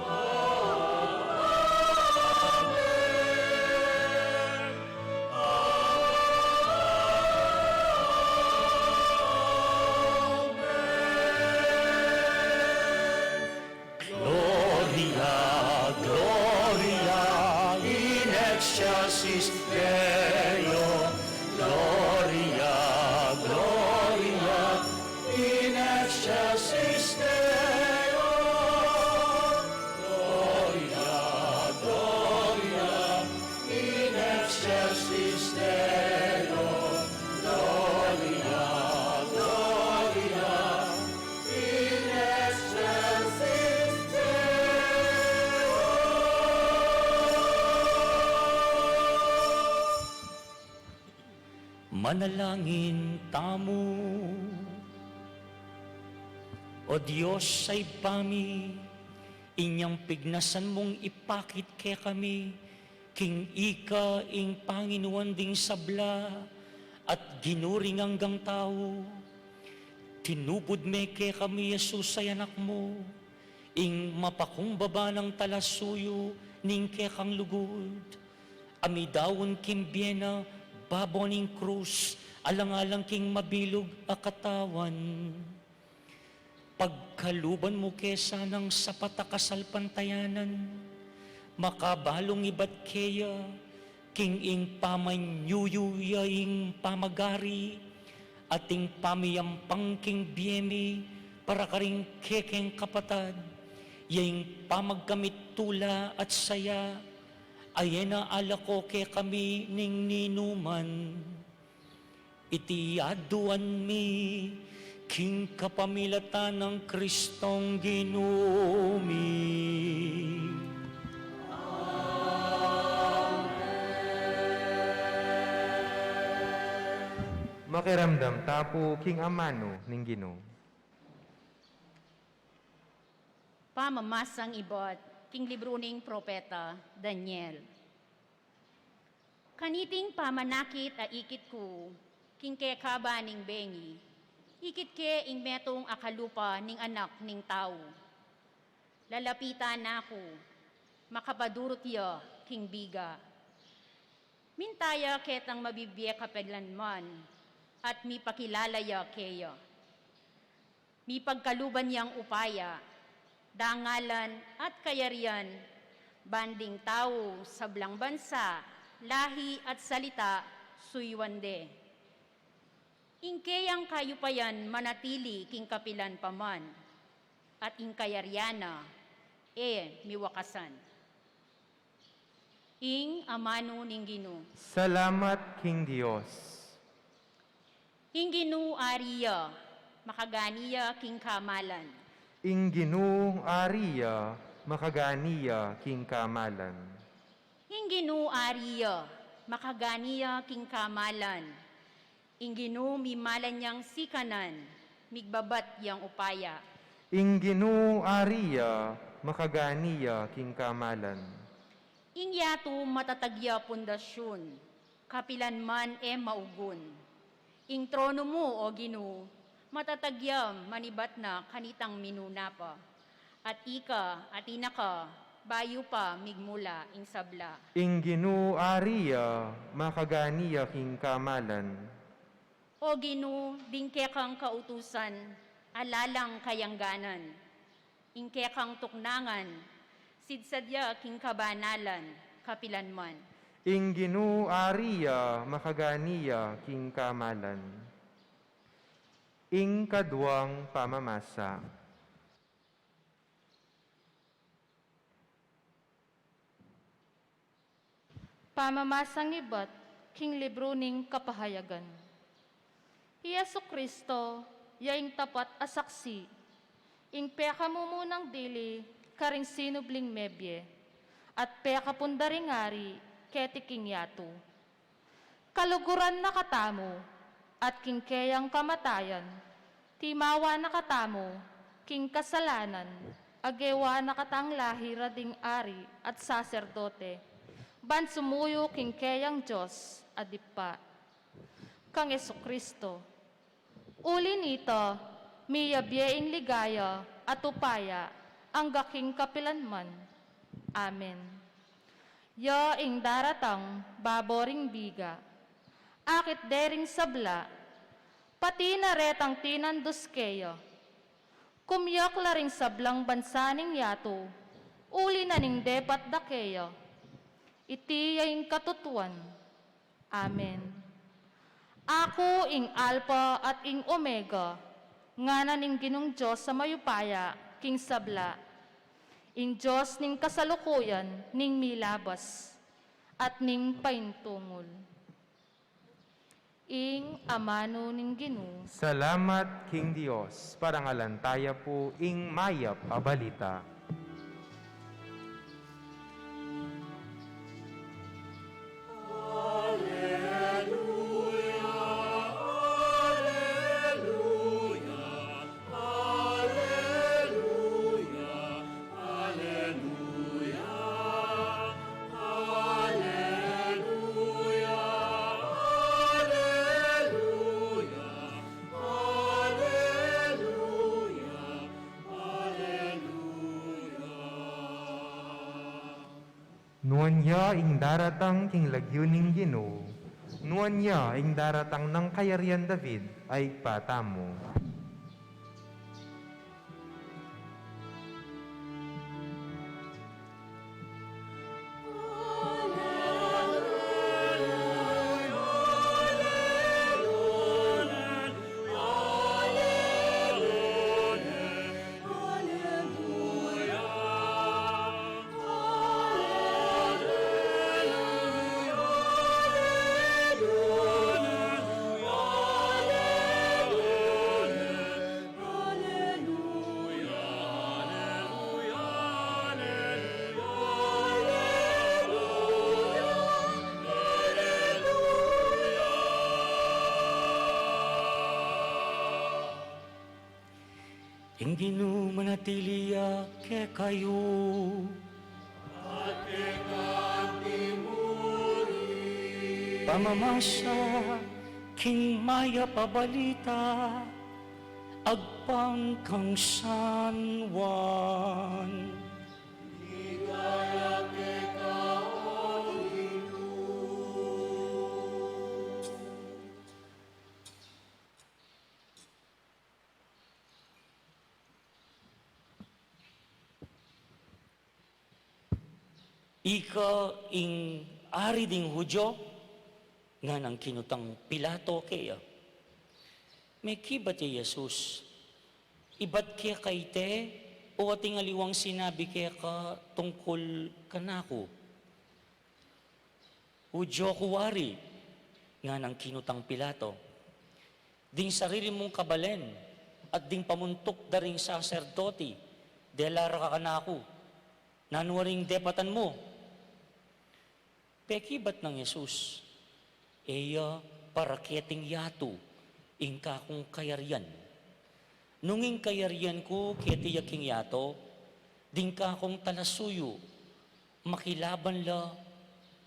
Amen. Amen. Gloria, Gloria in excelsis Deo. Gloria, Gloria in excelsis Deo. Gloria, Gloria in excelsis Deo. Gloria, Gloria in excelsis Deo. Manalangin tamu. O Dios a Ibpa mi, inyang pignasan mung ipakit kekami king ika ing panginuan ding sabla at Ginu ring anggang tau. Tinubud me kekami i Jesus a Anak mu, ing mapakumbaba nang talasuyu ning kekang lugud, a midaun king bie na babo ning krus, alang-alang king mabilug a katawan. Pagkaluban mu ke sanang sapat a kasalpantayanan, makabalung ibat keya, king ing pamanyuyu ya ing pamagari, at ing pamiyampang king bie mi, para karing kekeng kapatad, ya ing pamagkamit tula at saya, a e na alako kekami ning ninuman. Iti aduan mi king kapamilatan nang Kristong Ginu mi. Makiramdam ta pu king amanu ning Ginu. Pamamasang ibat king libru ning propeta Daniel. Kaniting pamanakit a ikit ku king kekaba ning bengi, ikit ke ing metung a kalupa ning anak ning tau. Lalapitan na ku, makapadurut ya king biga. Minta ya ketang mabibie kapaglanman, at mipakilala ya keya. Mipagkaluban yang upaya, dangalan at kayarian, ban ding tau, sablang bansa, lahi at salita, suyuan de. Ing keyang kayupayan manatili king kapilan pa man, at ing kayarian na e miwakasan. Ing amanu ning Ginu. Salamat king Dios. Ing Ginu ari ya, makagani ya king kamalan. Ing Ginu ari ya, makagani ya king kamalan. Ing Ginu ari ya, makagani ya king kamalan. Ing Ginu mimalan yang sikanan, migbabat yang upaya. Ing Ginu ari ya, makagani ya king kamalan. Ing yatu matatag ya pundasyun, kapilan man e maugun. Ing tronu mu, o Ginu, matatag ya manibat na kanitang minuna pa. At ika, atin na ka, bayu pa migmula ing sabla. Ing Ginu ari ya, makagani ya king kamalan. O Ginu, ding kekang kautusan, ala lang kayangganan. Ing kekang tuknangan, sidsad ya king kabanalan, kapilan man. Ing Ginu ari ya, makagani ya king kamalan. Ing kaduang pamamasa. Pamamasang ibat king libru ning Kapahayagan. I Jesu-Cristo ya ing tapat a saksi, ing pekamumunang dili karing sinubling mebie, at pekapunda ring ari keti king yatu. Kaluguran na katamu, at king keyang kamatayan, timawa na katamu king kasalanan, a gewa na katang lahi ra ding ari at saserdote, ban sumuyu king keyang Dios a Ibpa. Kang Jesu-Cristo. Uli nita, miyabie ing ligaya at upaya angga king kapilan man. Amen. Ya ing daratang babo ring biga, akit de ring sabla, pati na retang tinandus keya. Kumyak la ring sablang bansa ning yatu, uli na ning depat da keya. Iti ya ing katutuan. Amen. Aku ing Alpha at ing Omega, ngana ning Ginung Dios a mayupaya king sabla, ing Dios ning kasalukuyan, ning milabas, at ning paintungul. Ing amanu ning Ginu. Salamat king Dios. Parangalan taya pu ing mayap a balita. Nuan ya ing daratang king lagyu ning Ginu, nuan ya ing daratang nang kayarian David a Ibpa tamu. Ing Ginu manatili ya kekayu. At keka mu rin. Pamamasa king mayap a balita agpang kang San Juan. Ligaya keka, O Ginu. Ika ing ari ding Judio? Nganang kinutang Pilato keya. Mekibat ya i Jesus, "Ibat keka ite, o ating aliwang sinabi keka tungkul kanaku?" "Hudyo ku wari?" nganang kinutang Pilato. "Ding sarili mung kabalen at ding pamuntuk da ring saserdoti, dela ra ka kanaku. Nanu ring depatan mu?" Pekibat nang Jesus, "E ya para keting yatu ing kakung kayarian. Nung ing kayarian ku keti ya king yatu, ding kakung talasuyu, makilaban la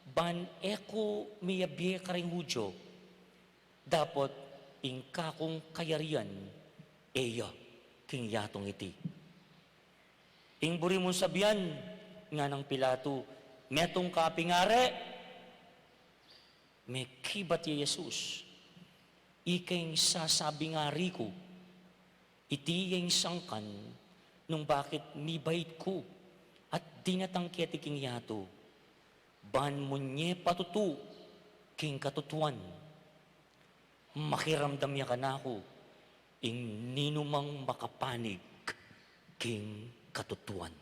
ban e ku miyabie karing Hudyo. Dapot ing kakung kayarian e ya king yatung iti." "Ing buri mung sabian?" nganang Pilato. "Metung ka ping ari?" Mekibat ya i Jesus, "Ika ing sasabing ari ku. Iti ya ing sangkan nung bakit mibait ku at dinatang keti king yatu, ban munye patutu king katutuan. Makiramdam ya kanaku ing ninumang makapanig king katutuan."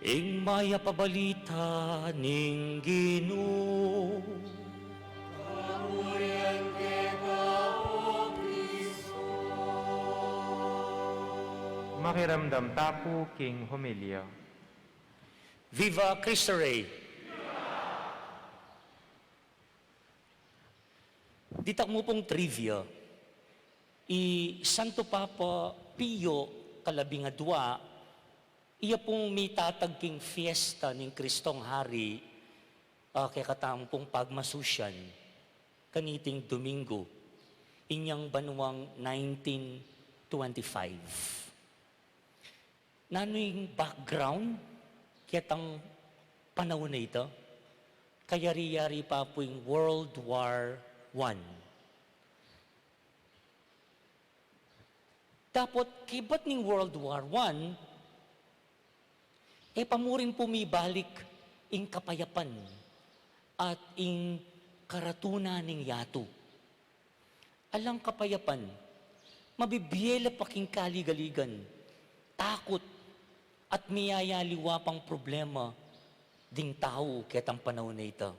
Ing mayap a balita ning Ginu. Makiramdam ta pu king homilya. Viva Cristo Rey! Ditak mu pung trivia, i Santo Papa Pio kalabing adua, iya pung mitatag king fiesta ning Kristong Hari, ah, kekatamu pung pagmasusian kaniting Domingo, inyang banuang nineteen twenty-five. Nanu ing background ketang panaun a ita? Kayari-yari pa pu ing World War One. Dapot kebat ning World War One, e pa mu rin pu mibalik ing kapayapan at ing karatunan ning yatu. Alang kapayapan, mabibie la pa king kaligaligan, takut, at miyayaliwa pang problema ding tau ketang panaun a ita.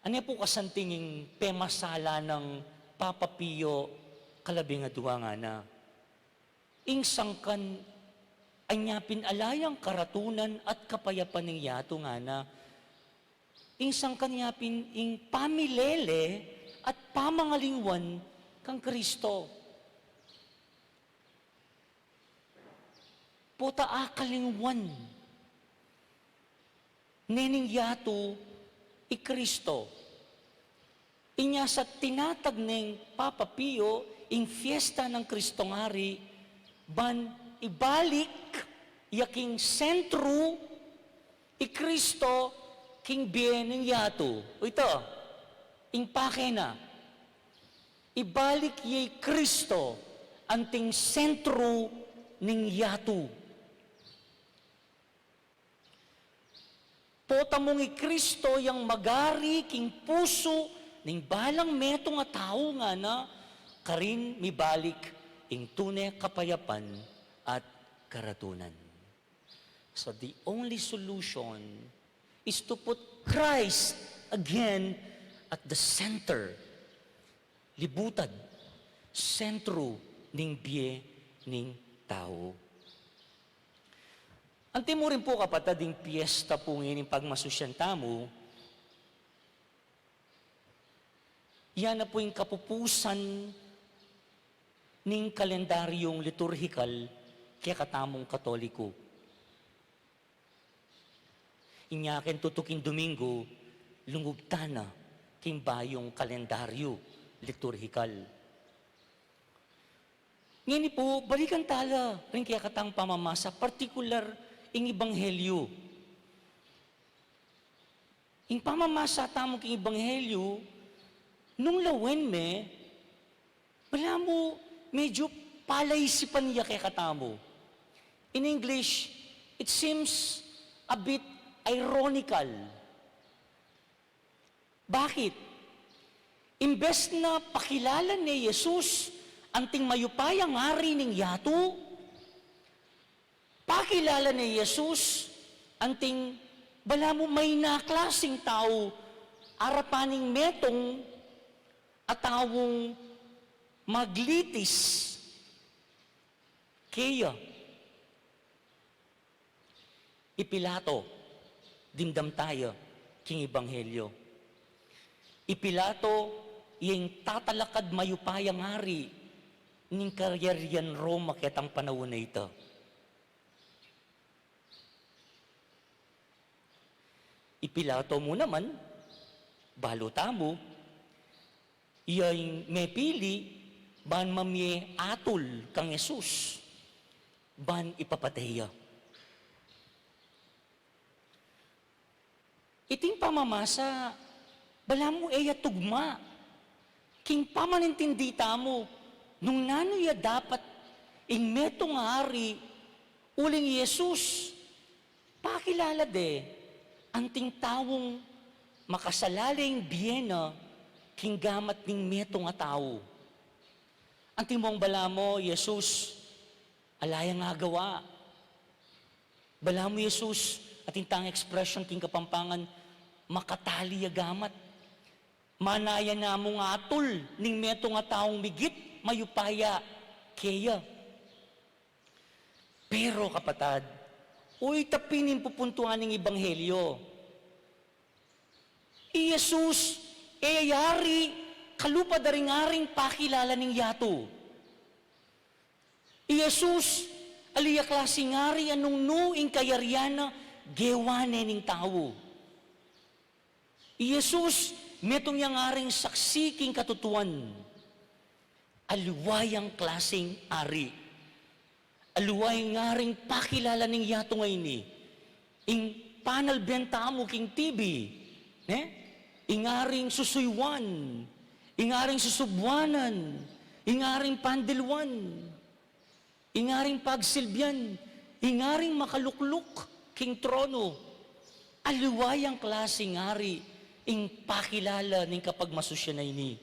Ane pu kasanting ing pemasala nang Papa Pio kalabing adua, ngana, ing sangkan anya pin ala yang karatunan at kapayapan ning yatu, ngana, ing sangkan nya pin ing pamilele at pamangalingwan kang Kristo. Pota akalingwan ne ning yatu i Kristo. Inya sa tinatag neng Papa Pio ing fiesta nang Kristong Ari, ban ibalik ya king sentru i Kristo king bie ning yatu. O ita, ing pake na, ibalik ya i Kristo anting sentru ning yatu. Pota mung i Kristo yang mag-ari king pusu ning balang metung a tau, ngana, karin mibalik ing tune kapayapan at karatunan. So the only solution is to put Christ again at the center. Libutad, sentru ning bie ning tau. Anti mu rin pu, kapatad, ing piesta pu ngeni ning pagmasusian tamu, ya na pu ing kapupusan ning kalendaryung liturhikal kekatamung Katoliko. Inya king tutuking Domingo, lungub ta na king bayung kalendaryu liturhikal. Ngeni pu, balikan ta la ring kekatang pamamasa, partikular ing Ebanghelyo. Ing pamamasa tamu king Ebanghelyo, nung lawen me, balamu medyu palaisipan ya kekatamu. In English, it seems a bit ironical. Bakit? Imbes na pakilala ne Jesus anting mayupayang ari ning yatu, pakilala ne Jesus Anting balamu mayna klasing tau arapan ning metung a taung maglitis keya. I Pilato, dimdam taya king Ebanghelyo. I Pilato, iya ing tatalakad mayupayang ari ning kayarian Roma ketang panaun a ita. I Pilato mu naman, balu tamu, iya ing mepili ban mamie atul kang Jesus ban ipapate ya. Iting pamamasa, balamu e ya tugma king pamanintindi tamu nung nanu ya dapat ing metung a ari, uling i Jesus, pakilala de anting taung makasalala ing bie na king gamat ning metung a tau. Antimong balamu, Jesus, ala yang agawa. Balamu, Jesus, atin tang expression king Kapampangan, makatali ya gamat. Manaya namung atul ning metung a taung migit mayupaya keya. Pero, kapatad, uy, tapin ing pupuntuan ning Ebanghelyo. I Jesus, e ya ari kalupa da ring aring pakilala ning yatu. I Jesus, ali ya klasing ari a nung nu ing kayarian na, gewa ne ning tau. I Jesus, metung yang aring saksi king katutuan. Aliwa yang klasing ari. Aliwa ing aring pakilala ning yatu ngeni. Ing panalben tamu king T V, ne? Ing aring susuyuan, ing aring susubwanan, ing aring pandiluan, ing aring pagsilbian, ing aring makalukluk king trono. Aliwa yang klasing ari ing pakilala ning kapagmasusyan a ini.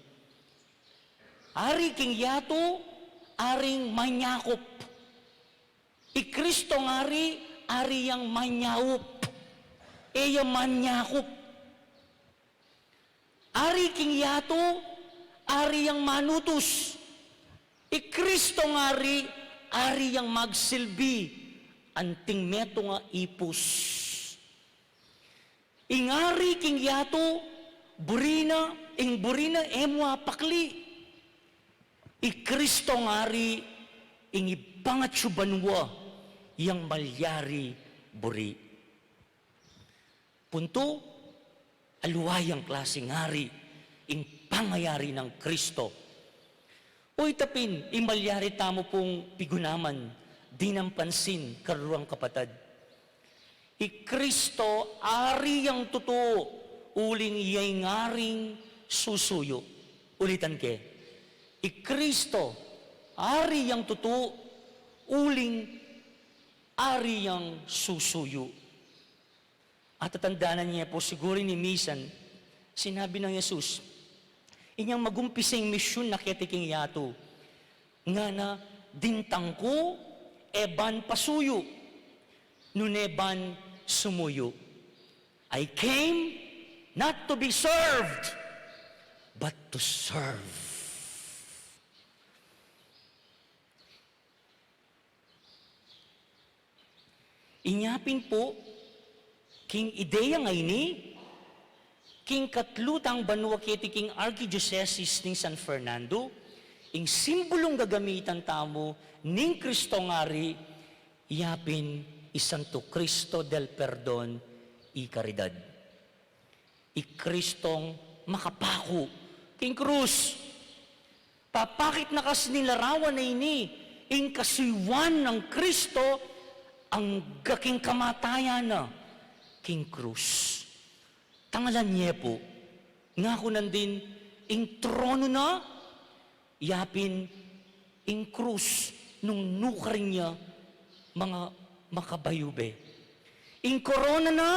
Ari king yatu, aring manyakup. I Kristong ari, ari yang manyaup. E ya manyakup. Ari king yatu, ari yang manutus. I Kristong ari, ari yang magsilbi anting metung a ipus. Ing ari king yatu, buri na, ing buri na e mu apakli. I Kristong ari, ing ipangatsu banua yang malyari buri. Puntu, aliwa yang klasing ari ing pangayari nang Kristo. Uy, tapin, ing malyari tamu pung pigunaman, dinan pansin, karurang kapatad. I Kristo ari yang tutu, uling iya ing aring susuyu. Ulitan ke. I Kristo ari yang tutu, uling ari yang susuyu. At tatandanan ye pu siguru ini misan, sinabi nang Jesus, inyang magumpisa ing misyun na keti king yatu, ngana, dintang ku e ban pasuyu, nune ban sumuyu. I came not to be served, but to serve. Inya pin pu, king ideya ngeni, king katlu tang banua keti king Archdiocese ning San Fernando, ing simbulung gagamitan tamu ning Kristong ari, iya pin i Santo Cristo del Perdon y Caridad. I Kristong makapaku king krus. Papakit na kasi ning larawan a ini, ing kasuyuan nang Kristo angga king kamatayan na king krus. Tangalan ye pu, ngaku nandin ing trono na, iya pin ing krus nung nukarin ya, manga makabayube. Ing korona na,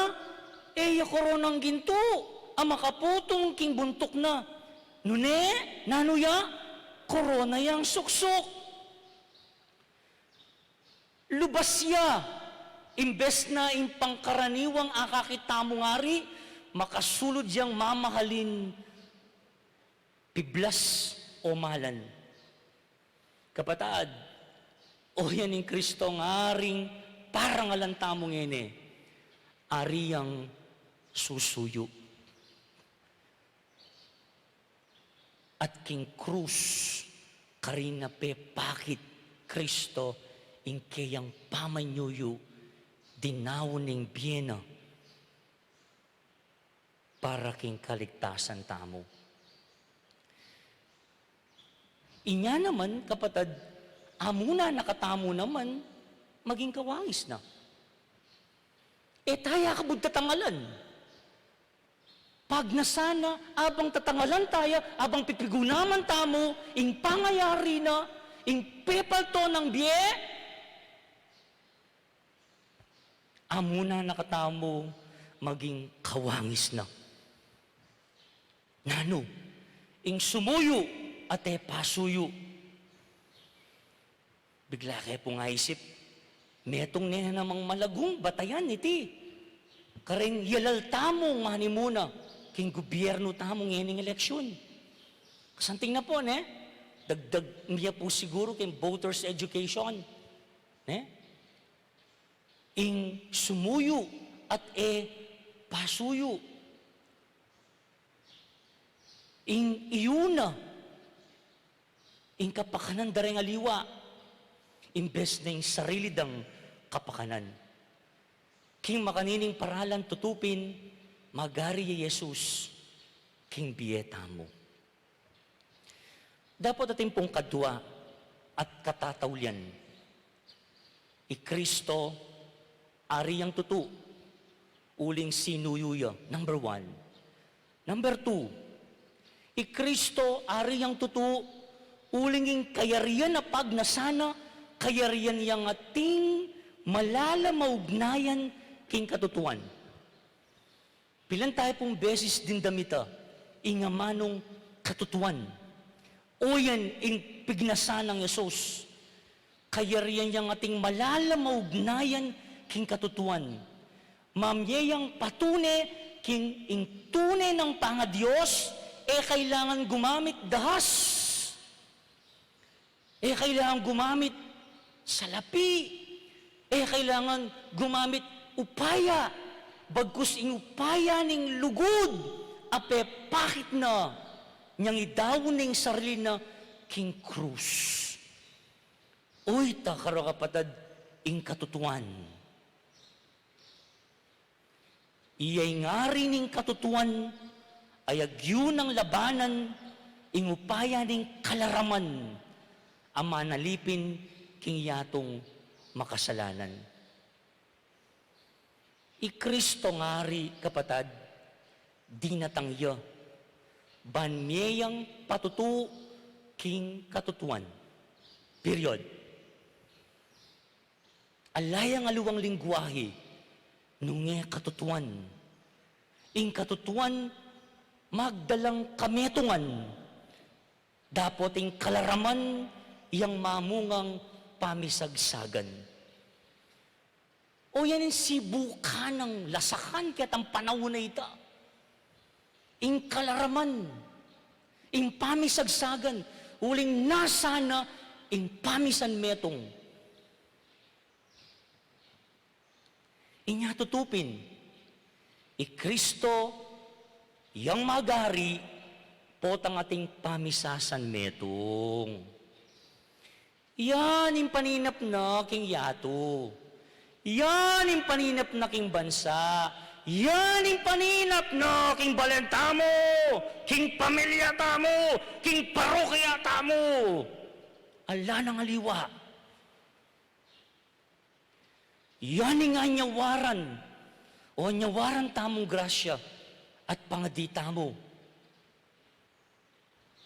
e ya koronang gintu a makaputung king buntuk na. Nune, nanu ya? Korona yang suksuk. Lubas ya Imbes na ing pangkaraniwang akakit tamung ari, makasulud yang mamahalin piblas o malan. Kapatad, o yan ing Kristong Aring parangalan tamu ngeni, Ari yang susuyu. At king krus, karin na pepakit Kristo ing keyang pamanyuyu, dinaun ing bie na para king kaligtasan tamu. Inya naman, kapatad, amuna na katamu naman maging kawangis na. E taya kabud tatangalan. Pagna sana, abang tatangalan taya, abang pipigunaman tamu ing pangayari na, ing pepalto nang bie, amuna na katamu maging kawangis na. Nanu, ing sumuyu at e pasuyu. Bigla ke pung aisip, metung ne namang malagung batayan iti karing yalal tamung manimuna king gubyernu tamu ngening eleksyun. Kasanting na pu, ne? Dagdag mia pu siguru king voters education, ne? Ing sumuyu at e pasuyu. Ing iyuna ing kapakanan da reng aliwa, imbes na ing sarili dang kapakanan. King makanining paralan tutu pin, magari ya Jesus king bie tamu. Dapot atin pung kadua at katataulian, i Kristo, Ari yang tutu, uling sinuyu ya. Number one. Number two, i Kristo, Ari yang tutu, uling ing kayarian a pagna sana, kayarian yang ating malalam a ugnayan king katutuan. Pilan tayu pung beses dimdam ita, ing amanung katutuan. O yan ing pignasan nang Jesus. Kayarian yang ating malalam a ugnayan king katutuan. Mamye yang patune king ing tune nang pangadios, e kailangan gumamit dahas. E kailangan gumamit salapi. E kailangan gumamit upaya. Bagkus ing upaya ning lugud a pepakit na nyang idaun ning sarili na king krus. Uy, ta karo kapatad, ing katutuan. Iya ing ari ning katutuan, ay agyu nang labanan, ing upaya ning kalaraman, a manalipin king yatung makasalanan. I Kristong Ari, kapatad, dinatang ya, ban mie yang patutu king katutuan. Period. Ala yang aliwang lingwahe, nung e katutuan. Ing katutuan, magdalang kametungan. Dapot ing kalaraman, yang mamungang pamisagsagan. O yan ing sibukan nang lasakan ketang panaun a ita. Ing kalaraman, ing pamisagsagan, uling nasa na ing pamisanmetung. Inya tutu pin, i Kristo yang magari, potang ating pamisasanmetung. Yan ing paninap na king yatu. Yan ing paninap na king bansa. Yan ing paninap na king balen tamu, king pamilya tamu, king parokya tamu. Ala nang aliwa. Yan ing anyawaran, o anyawaran tamung grasya at pangadi tamu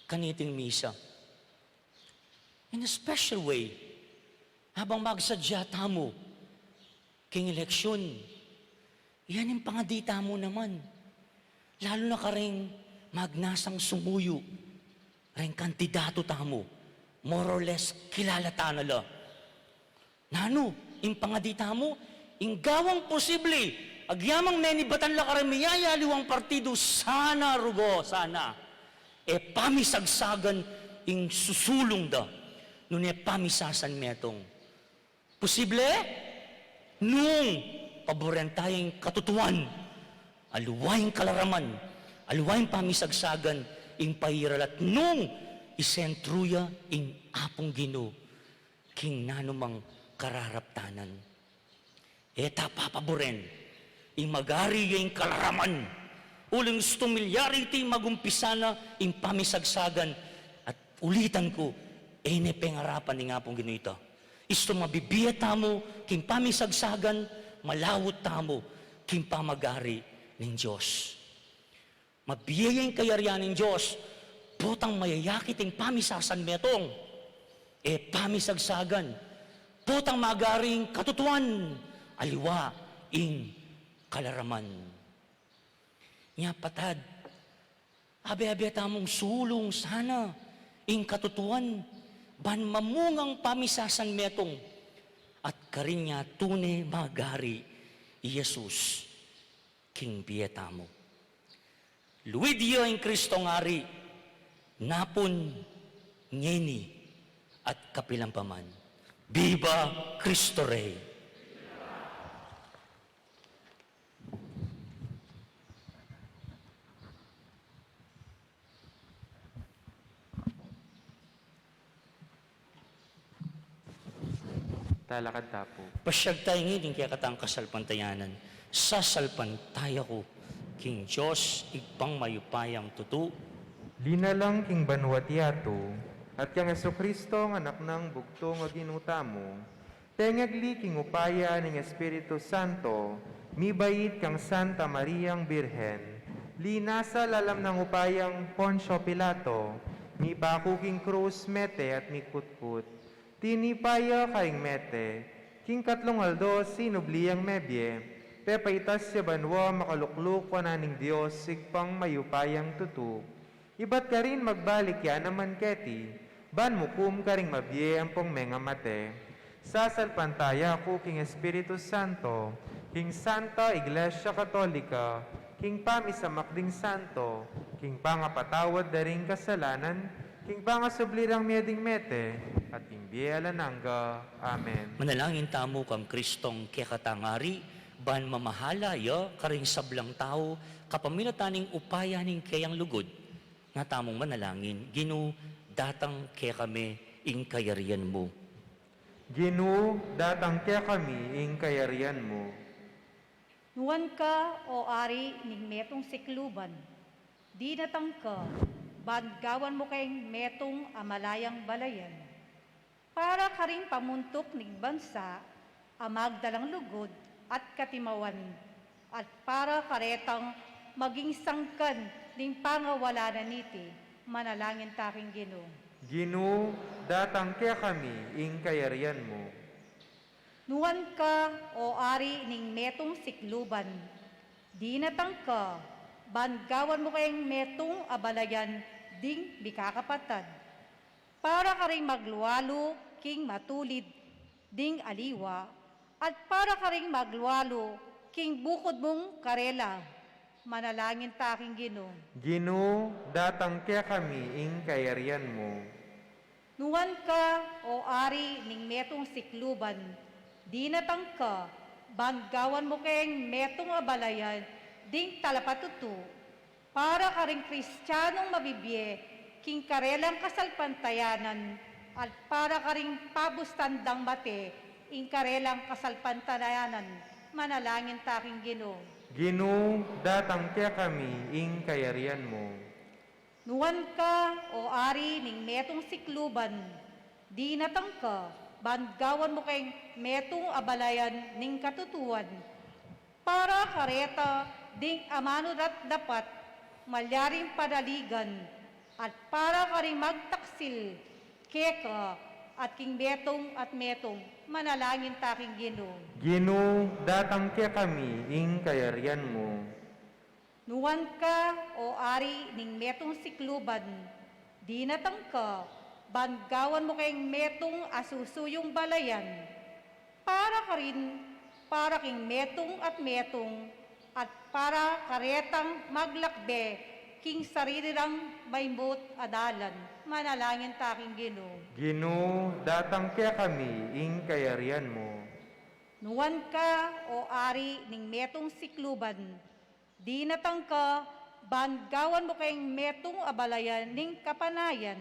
kaniting misa. In a special way, habang magsadya tamu king eleksyon, yan ing pangadi tamu naman. Lalu na kareng magnasang sumuyu, reng kandidatu tamu, more or less, kilala ta na la. Nanu, ing pangadi tamu, Ing gawang posible, agyamang menibatan la karing miyayaliwang partidu, sana rugo, sana. E pamisagsagan ing susulung da, nune pamisasan metung. Posible? Nung paburen taya ing katutuan, aliwa ing kalaraman, aliwa ing pamisagsagan, ing pairalat nung isentru ya ing Apung Ginu king nanumang kararaptanan. E ta papaburen ing magari ya ing kalaraman. Uling istu milyari iti, magumpisa na ing pamisagsagan, at ulitan ku, e ne pengarapan ning Apung Ginu ita. Istu mabibie tamu king pamisagsagan, malaut tamu king pamagari ning Dios. Mabie ya ing kayarian ning Dios, potang mayayakit ing pamisasan metung, e pamisagsagan, potang magari ing katutuan, aliwa ing kalaraman. Nya patad, abe-abe tamung sulung sana ing katutuan, ban mamungang pamisasan metung, at karin ya tune magari i Jesus king bie tamu. Luid ya ing Kristong Ari, napun, ngeni, at kapilan pa man. Viva Cristo Rey! Talakad ta pu. Pasyag taya ngeni king kekatang kasalpantayanan. Sasalpantaya ku king Dios, Ibpang mayupayang tutu. Linalang king banua at yatu, at kang Jesucristo, a Anak nang bugtung a Ginu tamu, pengagli king upaya ning Espiritu Santo, mibait kang Santa Mariang Birhen, linasa lalam nang upayang Poncio Pilato, mipaku king krus, mete at mikutkut. Tinipa ya karing mete, king katlung aldo sinubli yang mebie, pepaitas ya banua, makalukluk wanan ning Dios, Ibpang mayupayang tutu. Ibat karin magbalik ya naman keti, ban mukum karing mabie ampong mengamate. Sasalpantaya ku king Espiritu Santo, king Santa Iglesia Katolika, king pamisamak ding santo, king pangapatawad da ring kasalanan, king pangasubli rang mie ding mete, at king bie alang angga. Amen. Manalangin tamu kang Kristong kekatang Ari, ban mamahala ya karing sablang tau, kapamilatan ning upaya ning keyang lugud. Nga tamung manalangin. Ginu, datang kekami ing kayarian mu. Ginu, datang kekami ing kayarian mu. Nuan ka, o Ari ning metung sikluban, dinatang ka, ban gawan mu keng metung a malayang balayan. Para karing pamuntuk ning bansa a magdalang lugud at katimawan, at para karetang maging sangkan ning pangawalanan niti, manalangin ta king Ginu. Ginu, datang kekami ing kayarian mu. Nuan ka, o Ari ning metung sikluban, dinatang ka, ban gawan mu keng metung a balayan ding mikakapatad. Para karing maglualu king matulid ding aliwa, at para karing maglualu king bukud mung karela, manalangin ta king Ginu. Ginu, datang kekami ing kayarian mu. Nuan ka, o Ari ning metung sikluban, dinatang ka, ban gawan mu keng metung a balayan ding talapatutu, para karing Kristianong mabibie king karelang kasalpantayanan, at para karing pabustan dang mate ing karelang kasalpantayanan, manalangin ta king Ginu. Ginu, datang kekami ing kayarian mu. Nuan ka, o Ari ning metung sikluban, dinatang ka, ban gawan mu keng metung a balayan ning katutuan, para kareta ding amanu dapat malyaring padaligan, at para karing magtaksil keka at king metung at metung, manalangin ta king Ginu. Ginu, datang kekami ing kayarian mu. Nuan ka, o Ari ning metung sikluban, dinatang ka, ban gawan mu keng metung a susuyung balayan, para karin para king metung at metung, at para karetang maglakbe king sarili rang maymut a dalan. Manalangin ta king Ginu. Ginu, datang kekami ing kayarian mu. Nuan ka, o Ari ning metung sikluban, dinatang ka ban gawan mu keng metung a balayan ning kapanayan,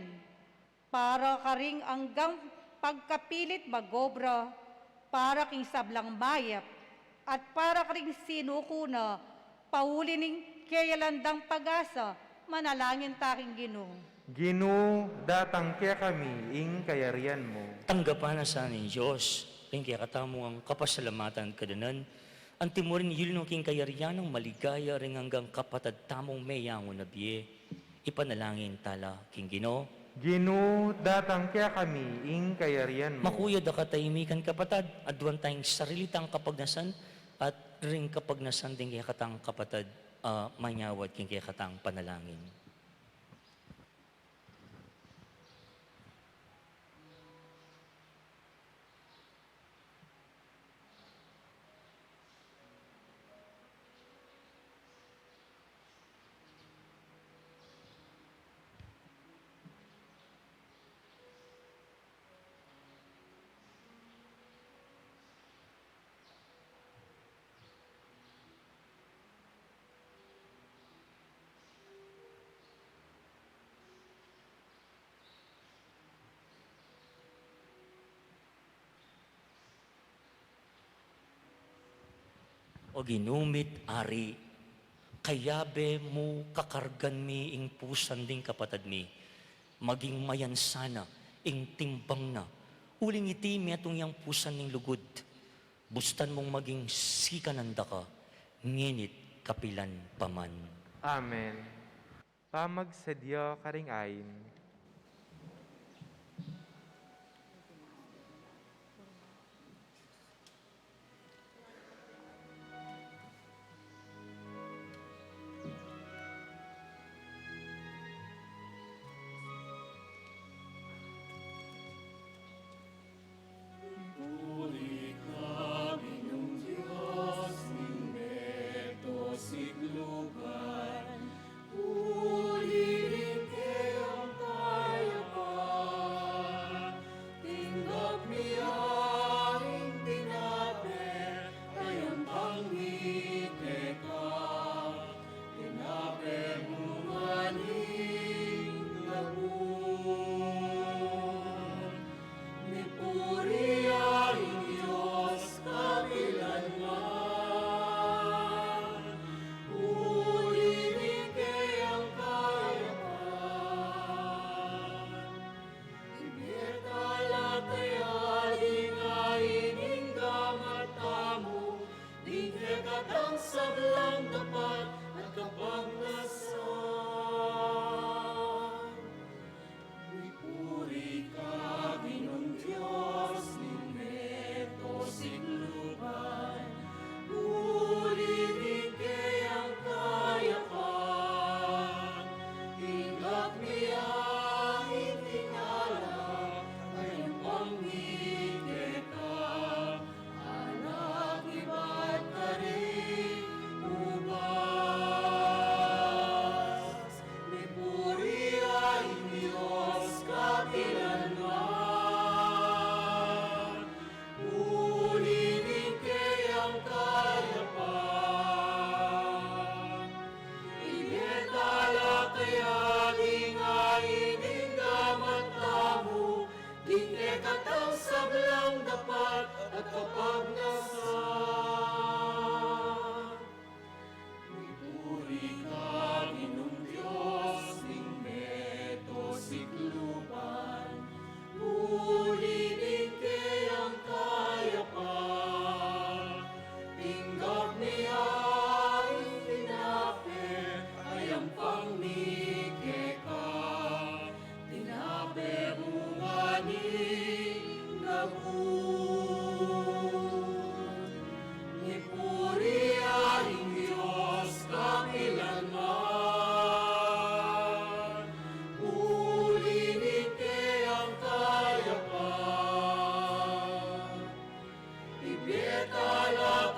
para karing anggang pagkapilit magobra para king sablang mayap, at para karing sinuku na pauli ning keyalan dang pag-asa. Manalangin ta king Ginu. Ginu, datang kekami ing kayarian mu. Tanggapan na sa ning Dios ring kekatamung kapasalamatan, kadanan, anti mu rin yulnu king kayarian nang maligaya ring anggang kapatad tamung meyangu na bie. Ipanalangin ta la king Ginu. Ginu, datang kekami ing kayarian mu. Makuya da ka taymikan, kapatad, aduan tang sarili tang kapagnasan, at ring kapagnasan ding kekatang kapatad, ah, manyawad king kekatang panalangin. O Ginu mi't Ari, kayabe mu kakargan mi ing pusan ding kapatad mi, maging mayansa na ing timbang na, uling iti metung yang pusan ning lugud, bustan mung maging sikanan da ka, ngeni't kapilan pa man. Amen. Pamagsadya karing ain. Puri ka, Ginung Dios ning meto sikluban, puri ning keyang kayapan, tinggap mi ya ing tinape a yampang mi keka. Tinape mung aning gabun, mipuri ya ing Dios kapilan man, puri ning keyang kayapan. Ibie ta la kaya ding ain ning gamat tamu, ding kekatang sablang dapat at kapagnasan. Mipuri ka, Ginung Dios ning meto sikluban, puri ning keyang kayapan, tinggap mi ya ing tinala a yampang mi keka, anak ibat karing ubas. Mipuri ya ing Dios kapilan man, puri ning keyang kayapan. Ibie ta la kaya ding ain ning gamat tamu, ding kekatang sablang dapat at kapagnasan. Mipuri ka, Ginung Dios ning meto sikluban, puri ning keyang kayapan, tinggap mi ya ing tinape a yampang mi keka, tinape mung aning gabun. Mipuri ya ing Dios kapilan man, puri ning keyang kayapan. Ibie ta la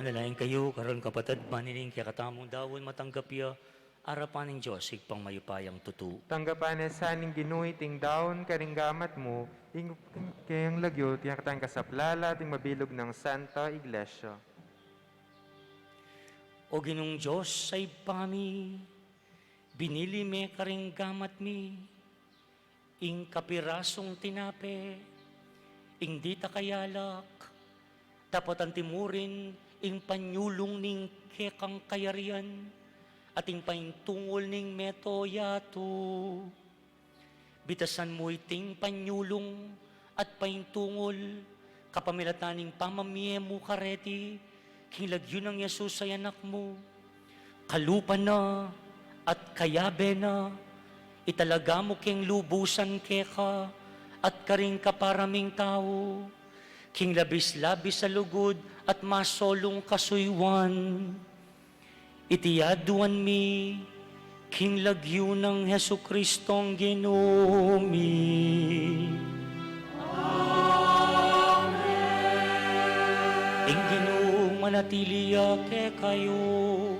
Lain kayu, karin kapatad, ban ining kekatamung daun matanggap ya arapan ning Dios, Ibpang mayupayang tutu. Tanggapan na sa ning Ginu iting daun karing gamat mu, ing kayang lagyu, ing kekatang kasaplalan, at ing mabilug nang Santa Iglesia. O Ginung Dios a Ibpa mi, binili me karing gamat mi ing kapirasung tinape, ing ditak a alak, dapatan ti murin ing panyulung ning kekang kayarian, at ing paintungul ning meto yatu. Bitasan mu iting panyulung at paintungul, kapamilatan ning pamamie mu kareti, king lagyu nang Jesus a Anak mu. Kalupa na at kayabe na, italaga mu king lubusan keka at karing kapara ming tau, king labis-labis a lugud at masolung kasuyuan. Iti aduan mi king lagyu nang Jesucristong Ginu mi. Amen. Ing Ginu manatili ya kekayu.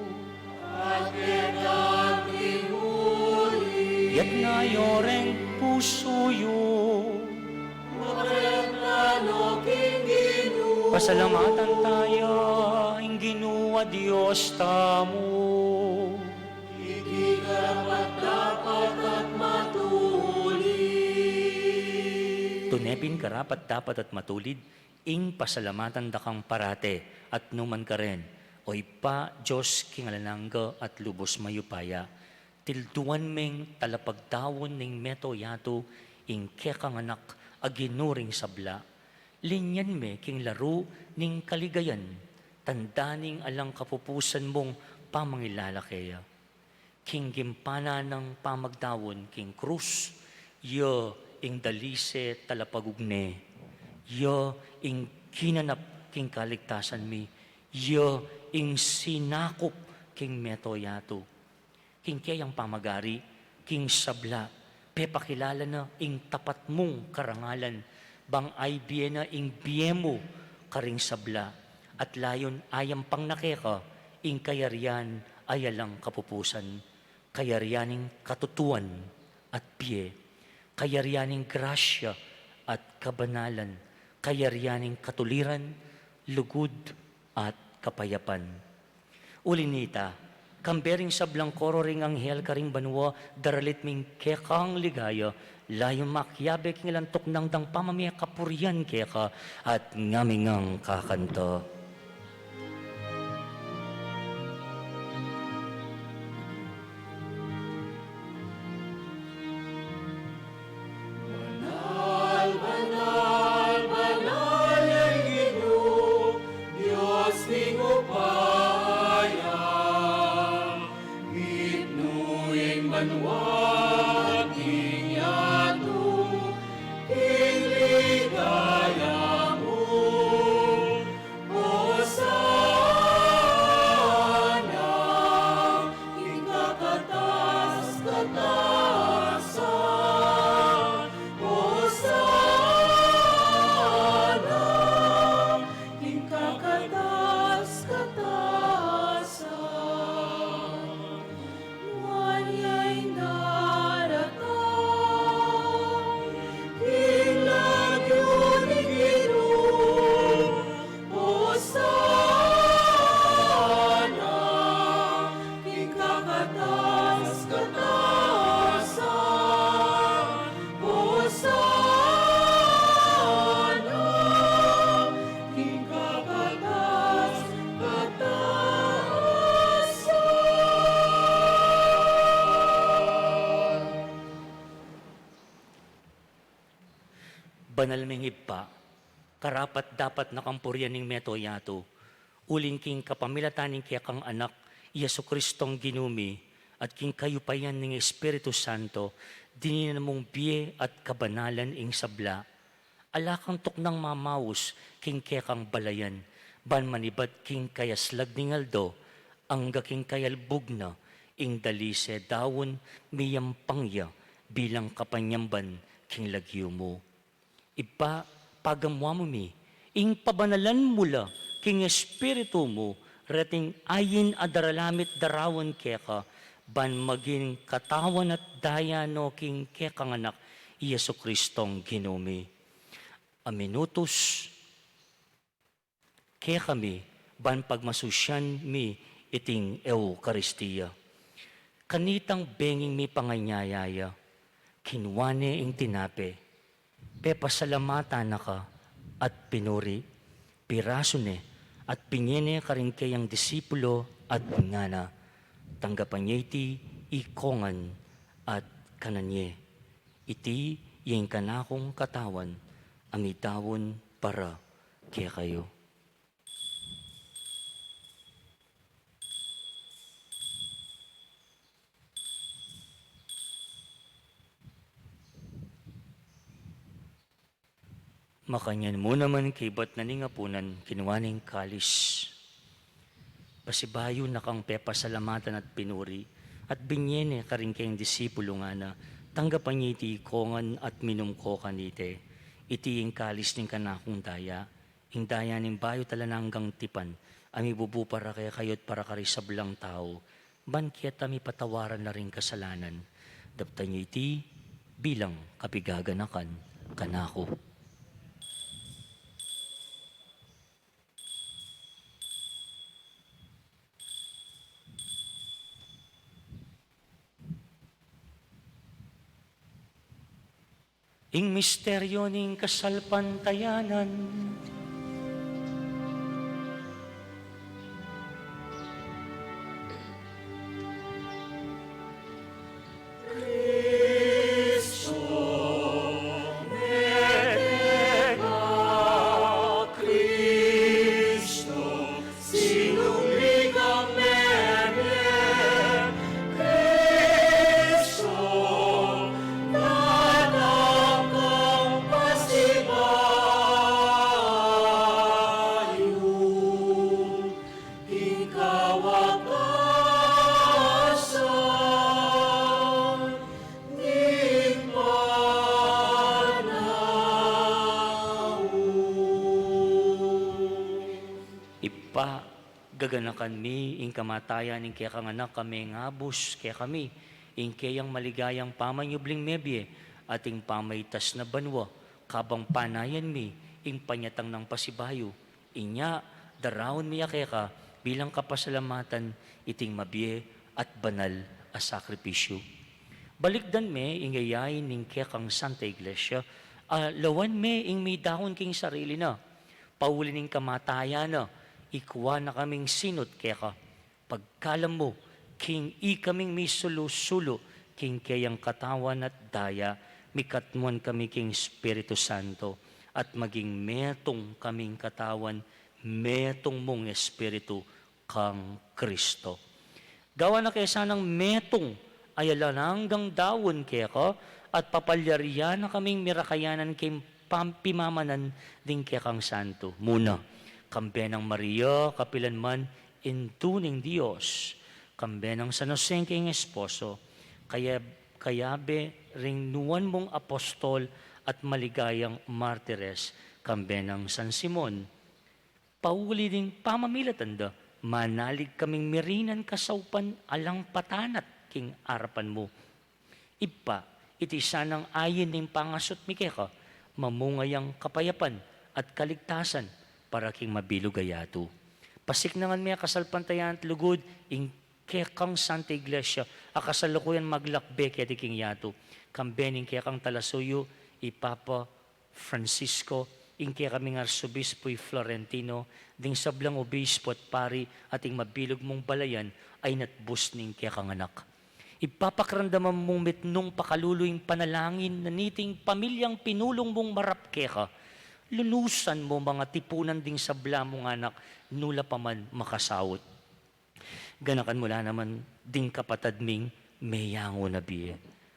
At keka mu rin. Itas yu reng pusu yu. Pasalamatan taya ing Ginu a Dios tamu. Iti karapat-dapat at matulid. Tune pin karapat-dapat at matulid, ing pasalamatan da kang parati at nukarin man, O Ibpa, Dios king alang angga at lubus mayupaya. Tilduan meng talapagdaun ning meto yatu, ing kekang Anak a Ginu ring sabla. Linyan me king laru ning kaligayan, tanda ning alang kapupusan mung pamangilala keya. King gimpanan nang pamagdaun king krus, ya ing dalise talapagugne, ya ing kinanap king kaligtasan mi, ya ing sinakup king meto yatu. King keyang pamagari king sabla, pepakilala na ing tapat mung karangalan, bang ay bie na ing bie mu karing sabla, at layun ayampang na keka ing kayarian a alang kapupusan, kayarian ning katutuan at bie, kayarian ning grasya at kabanalan, kayarian ning katuliran, lugud at kapayapan. Uli na nita, kambe ring sablang koro ring anghel karing banua, daralit mi ing kekang ligaya, layun makiabe king alang tuknang dang pamamie kapurian keka, at ngami ngang kakanta. Banal, banal, banal ya ing Ginu, Dios ning upaya. Mitmu ing banua at ing yatu king ligaya mu. Hosana king kakatas-katasan. Hosana king kakatas-katasan. Nuan ya ing daratang king lagyu ning Ginu. Hosana king kakatas-katasan. Hosana king kakatas-katasan. Banal ming Ibpa, karapat-dapat na kang purian ning meto yatu, uling king kapamilatan ning kekang Anak, i Jesucristong Ginu mi, at king kayupayan ning Espiritu Santo, dininan mung bie at kabanalan ing sabla. Ala kang tuknang mamaus king kekang balayan, ban manibat king kayaslag ning aldo, angga king kayalbug na, ing dalise daun miyampang ya bilang kapanyamban king lagyu mu. Ibpa, pagamuan mu mi ing pabanalan mu la king Espiritu mu, reting ain a daralamit darawan keka, ban maging katawan at daya no king kekang Anak, i Jesucristong Ginu mi. A minutus kekami, ban pagmasusyan mi iting Eukaristia. Kanitang benging mipanganyaya ya, kinua ne ing tinape, pepasalamatan na ka at pinuri, pirasu ne at binye ne karing keyang disipulo at ngana, "Tanggapan ye iti ikongan at kanan ye. Iti ya ing kanakung katawan a midaun para kekayu." Makanyan mu naman kaybat na ning apunan, kinua ne ing kalis. Pasibayu na kang pepasalamatan at pinuri, at binye ne karing keyang disipulo ngana, "Tanggapan ye iti ikongan at minum ko kaniti. Iti ing kalis ning kanakung daya, ing daya ning bayu at alang anggang tipan, a mibubu para kekayu at para karing sablang tau, ban keta mipatawaran la ring kasalanan. Daptan ye iti bilang kapigaganakan kanaku." Ing misteryo ning kasalpantayanan. Kristo, mete ka, Kristo, sinumikang mete, Kristo, datang kang pasibayu. Ing kawakasan ning panaun. Ibpa, gaganakan mi ing kamatayan ning kekang Anak a mengabus kekami, ing keyang maligayang pamanyubling mebie, at ing pamaitas na banua, kabang panayan mi ing panyatang nang pasibayu. Inya, daraun mi ya keka bilang kapasalamatan iting mabie at banal a sakripisyu. Balikdan me ing yayain ning kekang Santa Iglesia, a lawan me ing midaun king sarili na. Pauli ning kamatayan na, ikua na kaming sinut keka. Pagkalam mu, king ikaming misulu-sulu king keyang katawan at daya, mikatmuan kami king Espiritu Santo, at maging metung kaming katawan, metung mung Espiritu kang Kristo. Gawa na ke sanang metung a alang anggang daun keka, at papalyarian na kaming mirakayanan king pam-, pimamanan ding kekang santu. Muna, kambe nang Maria, kapilan man, Indu ning Dios, kambe nang San Jose ing keyang esposo, kaya, kayabe ring nuan mung apostol at maligayang martires, kambe nang San Simon. Pauli ding pamamilatan da, manalig kaming mirinan kasaupan alang patanat king arapan mu. Ibpa, iti sanang ain ning pangasut mi keka, mamunga yang kapayapan at kaligtasan para king mabilug a yatu. Pasiknangan me a kasalpantayanan at lugud ing kekang Santa Iglesia a kasalukuyan maglakbe keti king yatu, kambe ning kekang talasuyu i Papa Francisco, ing kekaming Arsobispo i Florentino, ding sablang obispo at pari, at ing mabilug mung balayan a inatbus ning kekang Anak. Ipapakiramdaman mung mitmung pakalulu ing panalangin na niting pamilyang pinulung mung marap keka. Lunusan mu mang atipunan ding sabla mung anak, nu la pa man makasaut. Ganakan mu la naman ding kapatad ming meyangu na bie,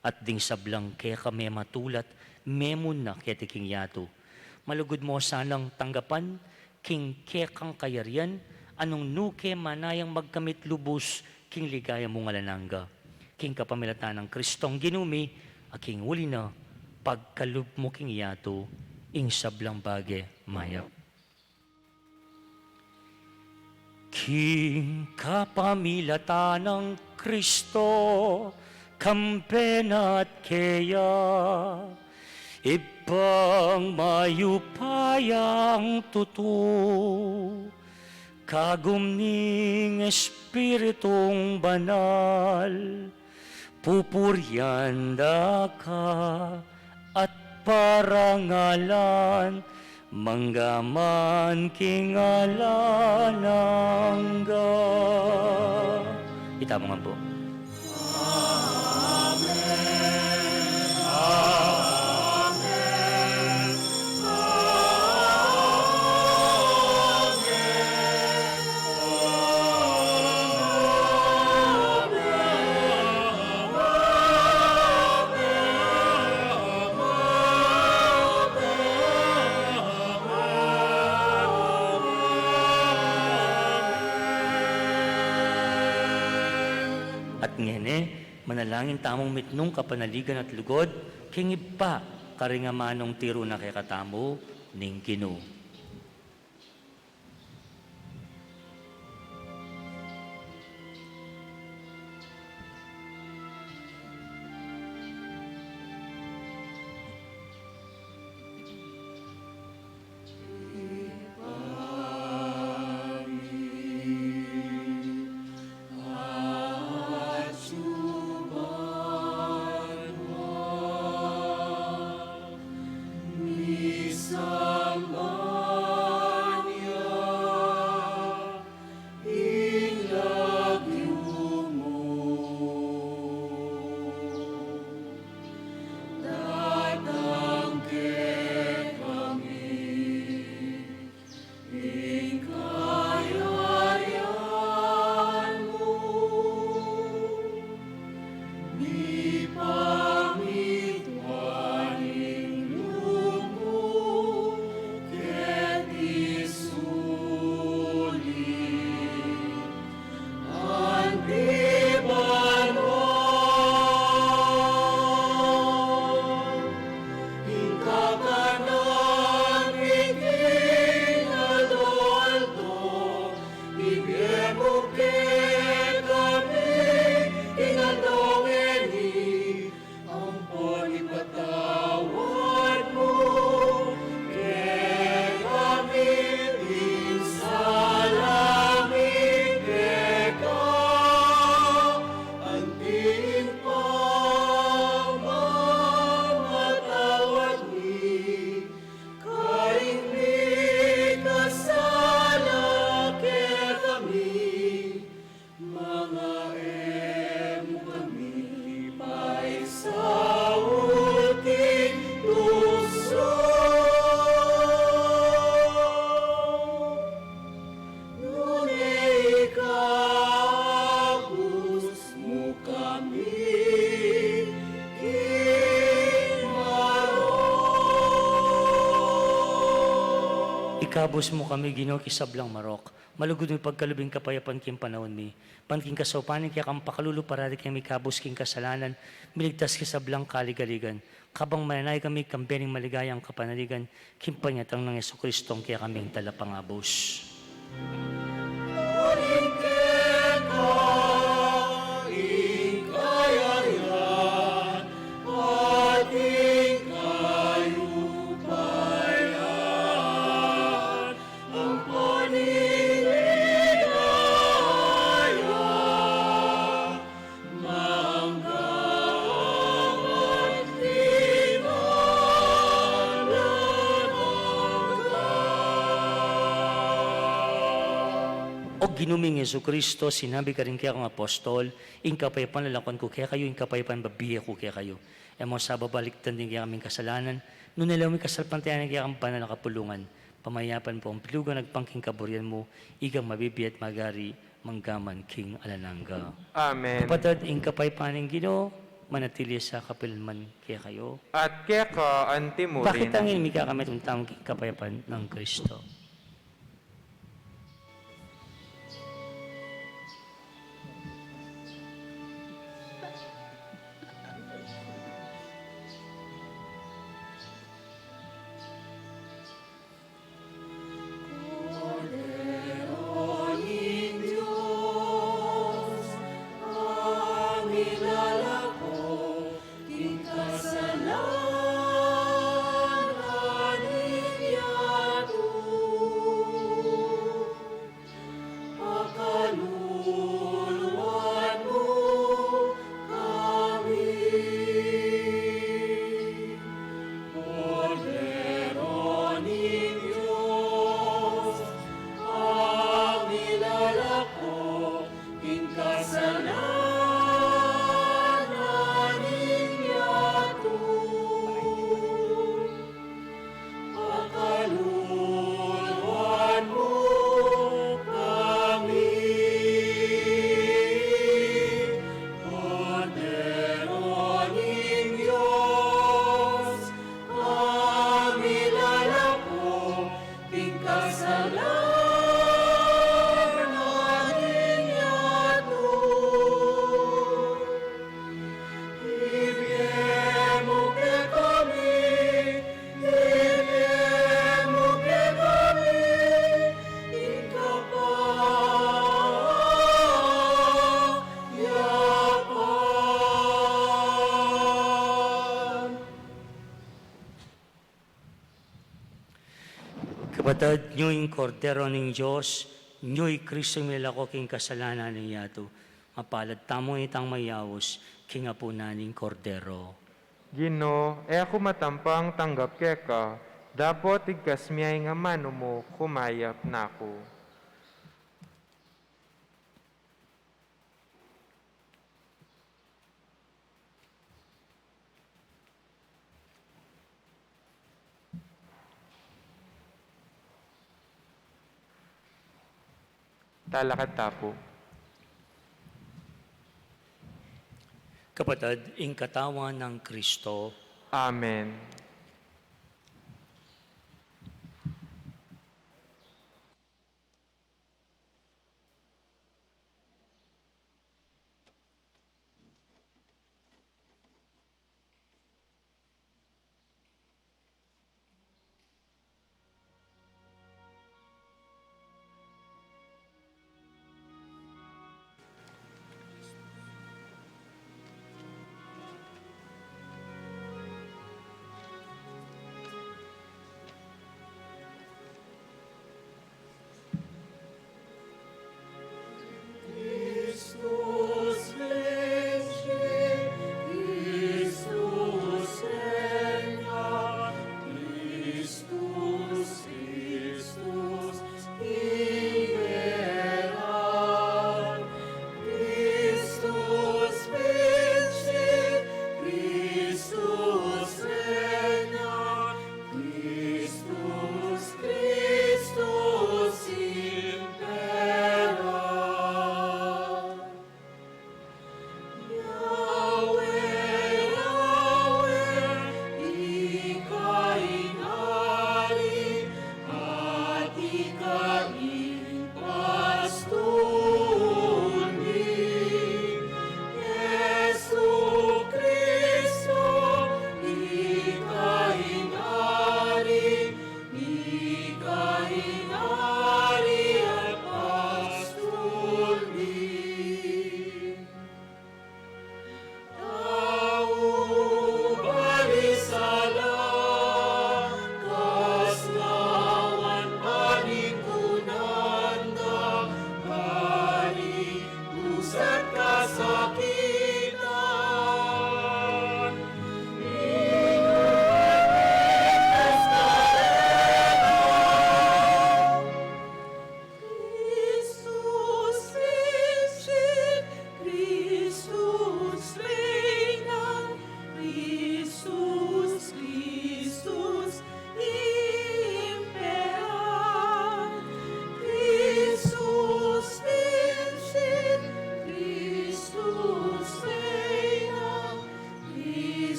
at ding sablang keka mematulat, memun na keti king yatu. Malugud mu sanang tanggapan king kekang kayarian, a nung nu ke manayang magkamit lubus king ligaya mung alang angga. King kapamilatan nang Kristong Ginu mi, a king uli na, pagkalub mu king yatu ing sablang bage mayap. King kapamilatan nang Kristo, kambe na at keya, Ibpang mayupayang tutu, kagum ning Espiritung Banal, pupurian da ka at parangalan, mangga man king alang angga. Itamu ngan pu. At ngeni, manalangin tamung mitmung kapanaligan at lugud king Ibpa, karing amanung tiru na kekatamu ning Ginu. Ing kayarian mu, mipamintuan ing lub mu keti sulip anti banua. Ing kakanan mi king aldo-aldo, ibie mu kekami king aldo ngeni, ampon ipatawad mu kekami ing sala mi keka, anti ing pamamatawad mi karing mikasala kekami, manga e mu kami paisaul king tuksu, nune ikabus mu kami king marok. Ikabus mu kami, Ginu, king sablang marok. Malugud mu ipagkalub ing kapayapan king panaun mi, ban king kasaupan ning kekang pakalulu parati keng mikabus king kasalanan, miligtas king sablang kaligaligan. Kabang mananaya kami kambe ning maligayang kapanaligan, king panyatang nang Jesucristo a kekaming Talapangabus. Nune keka ing kayarian at ing kayupayan, ampon ing ligaya, mangga man king alang angga. O Ginu ming Jesucristo, sinabi mu karing kekang apostol, ing kapayapan lalakwan ku kekayu, ing kapayapan bibie ku kekayu. E mu sa babalikdan ding kekaming kasalanan, nune lawen mu ing kasalpantayanan ning kekang banal a kapulungan. Pamayapan pu ing pilugan agpang king kaburian mu, ikang mabibie at magari, mangga man king alang angga. Amen. Kapatad, ing kapayapan ning Ginu manatili sa kapilan man kekayu. At keka anti murin. Bakit angin mika kami tuntang king kapayapan nang Kristo? Kapatad, nyo ing Kordero ning Dios, nyo i Kristo milako king kasalanan ning yatu. Mapalad tamu itang mayaus king apunan ning Kordero. Ginu, e ku matampang tanggap keka, dapot igkas mu ing amanu mu, kumayap na ku. Talakad ta pu. Kapatad, ing katawan nang Kristo. Amen.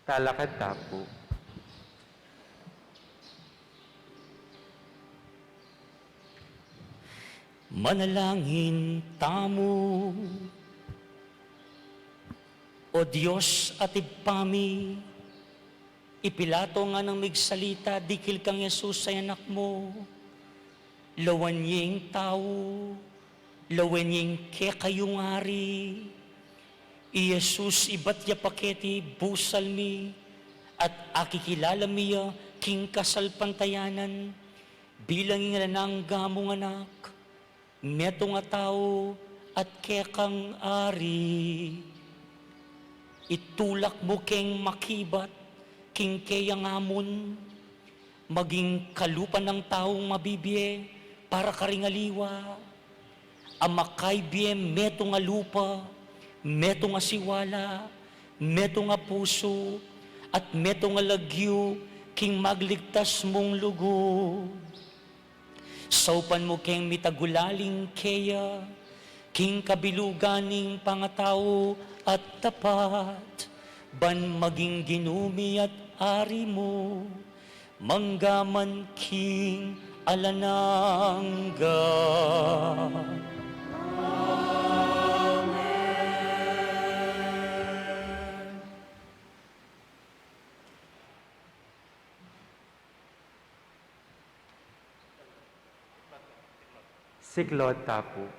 Talakad ta pu. Manalangin tamu. O Dios at Ibpa mi, i Pilato nganang migsalita dikil kang Jesus a anak mu. Lawen ye ing tau, lawen ye ing kekayung ari. I Jesus ibat ya pa keti, busal mi, at akikilala mi ya king kasalpantayanan, bilang ing alang angga mung anak, metung a tau at kekang ari. Itulak mu keng makibat king keyang amun, maging kalupa nang taung mabibie para karing aliwa, a makaibie metung a lupa, metung a siwala, metung a pusu, at metung a lagyu king magligtas mung lugud. Saupan mu keng mitagulaling keya king kabilugan ning pangatau at tapat, ban maging Ginu mi at Ari mu, mangga man king alang angga. Amen. Siklaud ta pu.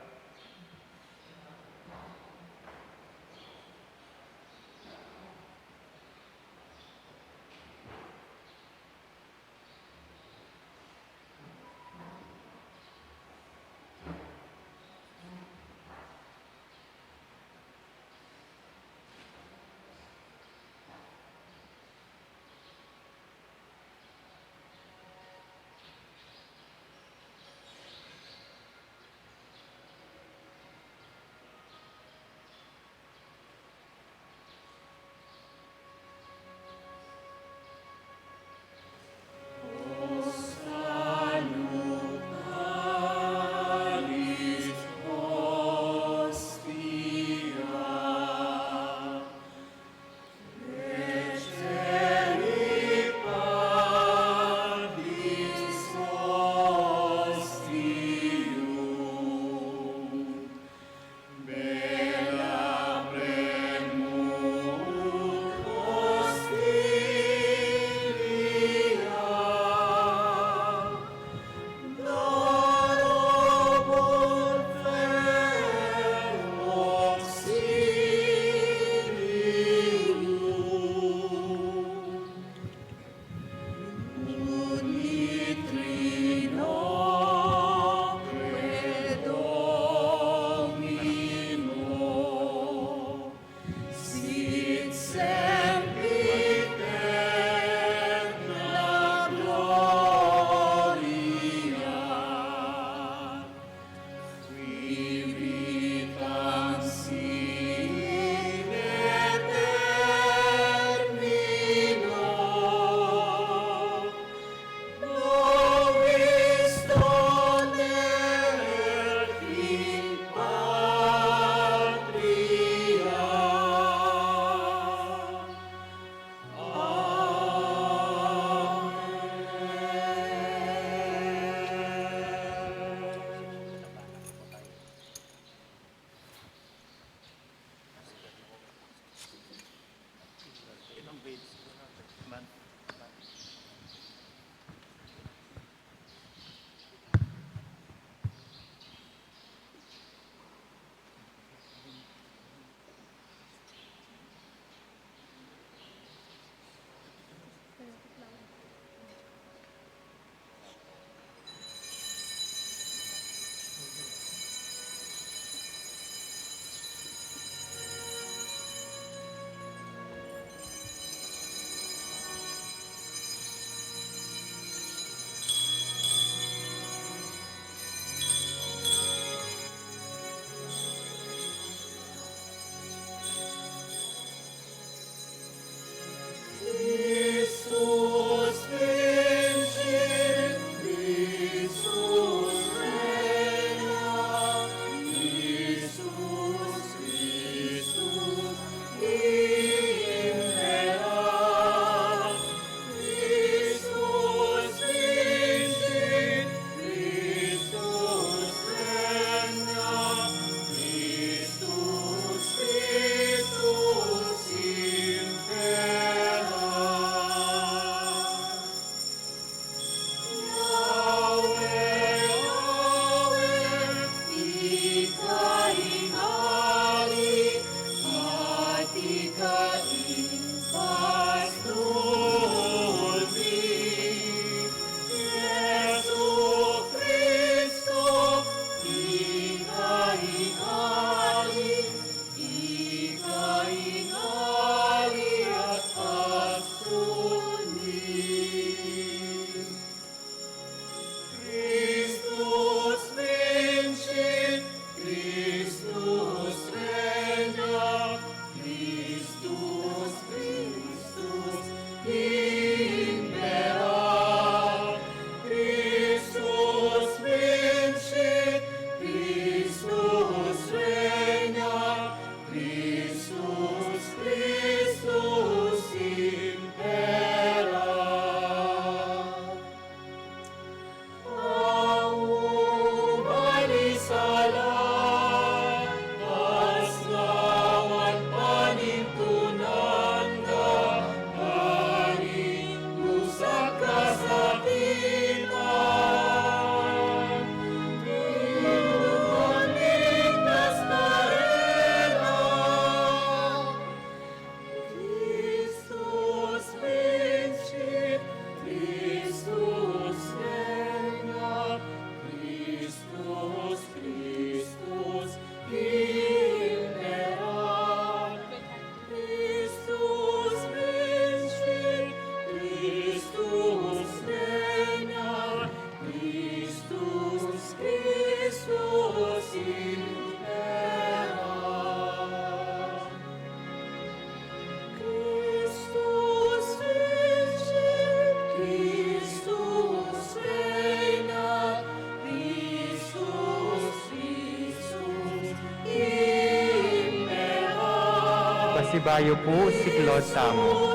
Sibayu pu, siklaud tamu.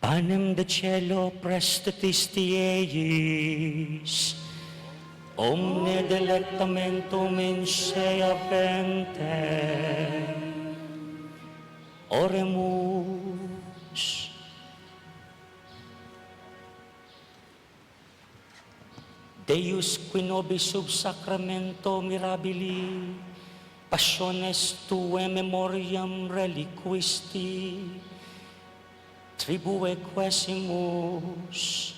Panem de caelo prestatis eis, omne delectamentum in se habente. Oremus. Deus, qui nobis sub sacramento mirabili passiones tuae memoriam reliquisti, tribuequesimus,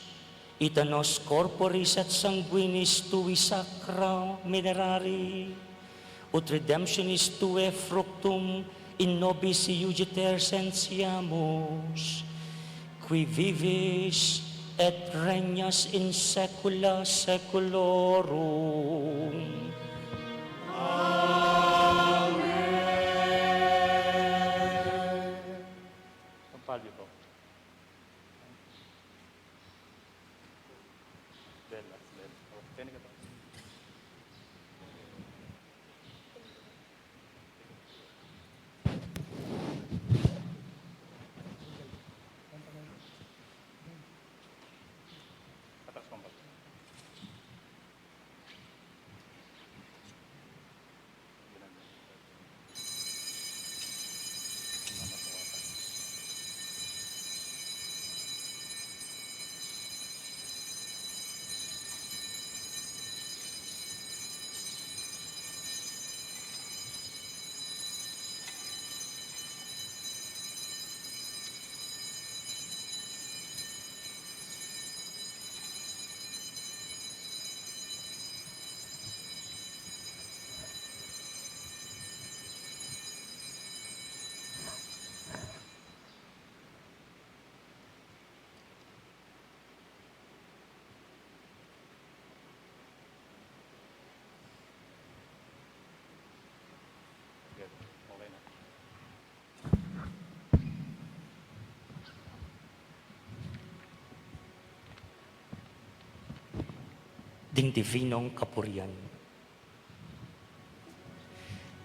ita nos corporis et sanguinis tui sacra minerari, ut redemptionis tuae fructum in nobis iudicer sentiamus, qui vivis et regnas in saecula saeculorum. ding divinong kapurian.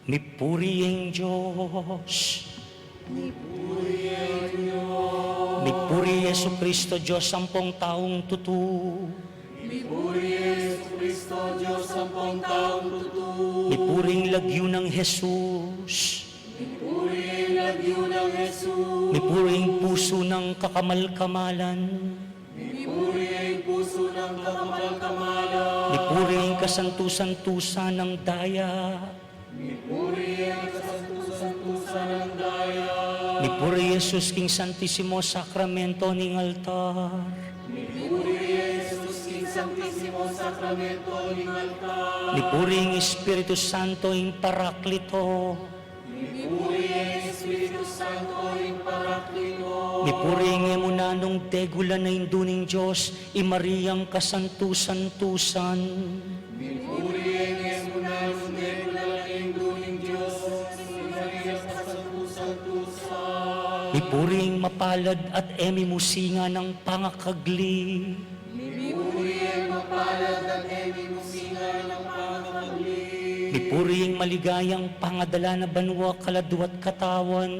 Mipuri ing Dios. Mipuri ing Dios. Mipuri Jesucristo, Dios ampong taung tutu. Mipuri Jesucristo, Dios ampong taung tutu. Mipuri ing lagyu nang Jesus. Mipuri ing lagyu nang Jesus. Mipuri ing pusu nang kakamal-kamalan. Mipuri ing pusu nang kakamal-kamalan. Mipuri ing kasantu-santusan nang daya. Mipuri ing kasantu-santusan nang daya. Mipuri Jesus king Santisimo Sakramento ning altar. Mipuri Jesus king Santisimo Sakramento ning altar. Mipuri ing Espiritu Santo ing Paraklito. Mipuri ing Espiritu Santo ing Paraklito. Mipuri ing e mu nanung degulan a Indu ning Dios, i Mariang kasantu-santusan. Mipuri ing e mu nanung degulan a Indu ning Dios, i Mariang kasantu-santusan. Mipuri ing mapalad at e mimusinga nang pangakagli. Mipuri ing mapalad at e mimusinga nang pangakagli. Mipuri ing maligayang pangadala na banua, kaladua at katawan.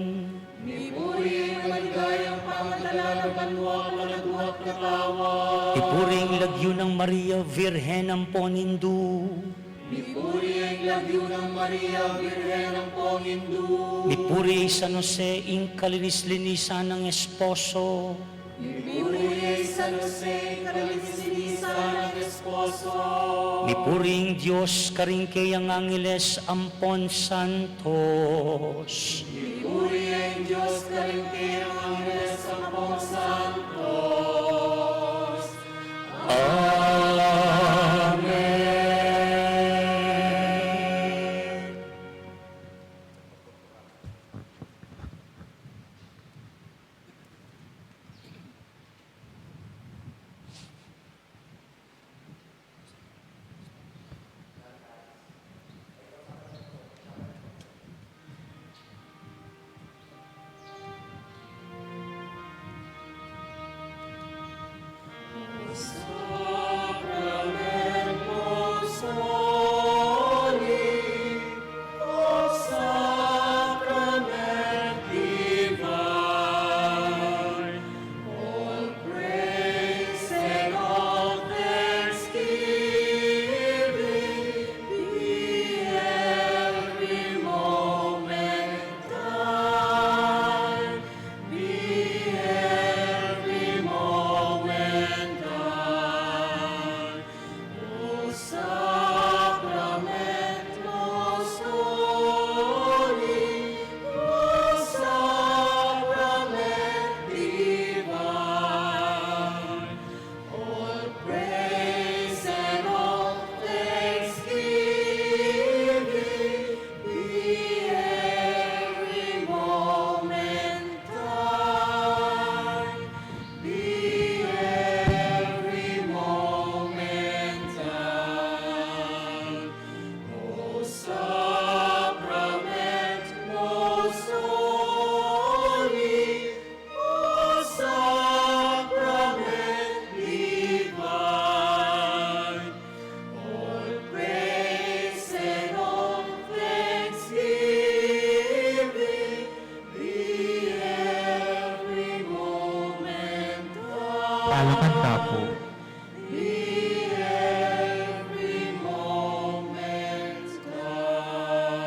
Mipuri ing maligayang pangadala na banua, kaladua at katawan. Mipuri ing lagyu nang Maria, Virgen ampong Indu. Mipuri ing lagyu nang Maria, Virgen ampong Indu. Mipuri i San Jose, ing kalinis-linisan nang esposo. Mipuri i San Jose, ing kalinis-linisan nang esposo. Mipuri ing Dios karing keyang angeles ampon santos. Mipuri ing Dios karing keyang angeles ampon santos. Amen. All praise and all thanksgiving be every moment thine, be every moment thine. O sacrament most holy, O sacrament divine, all praise and all thanksgiving be every moment thine, be every moment thine. O sacrament most holy, O sacrament divine, all praise and all thanksgiving be every moment thine. Palakad ta pu. Be every moment thine.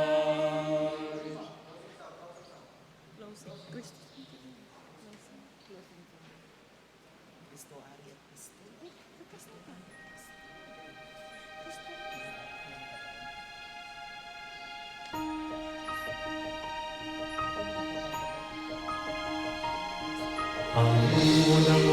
Ang unang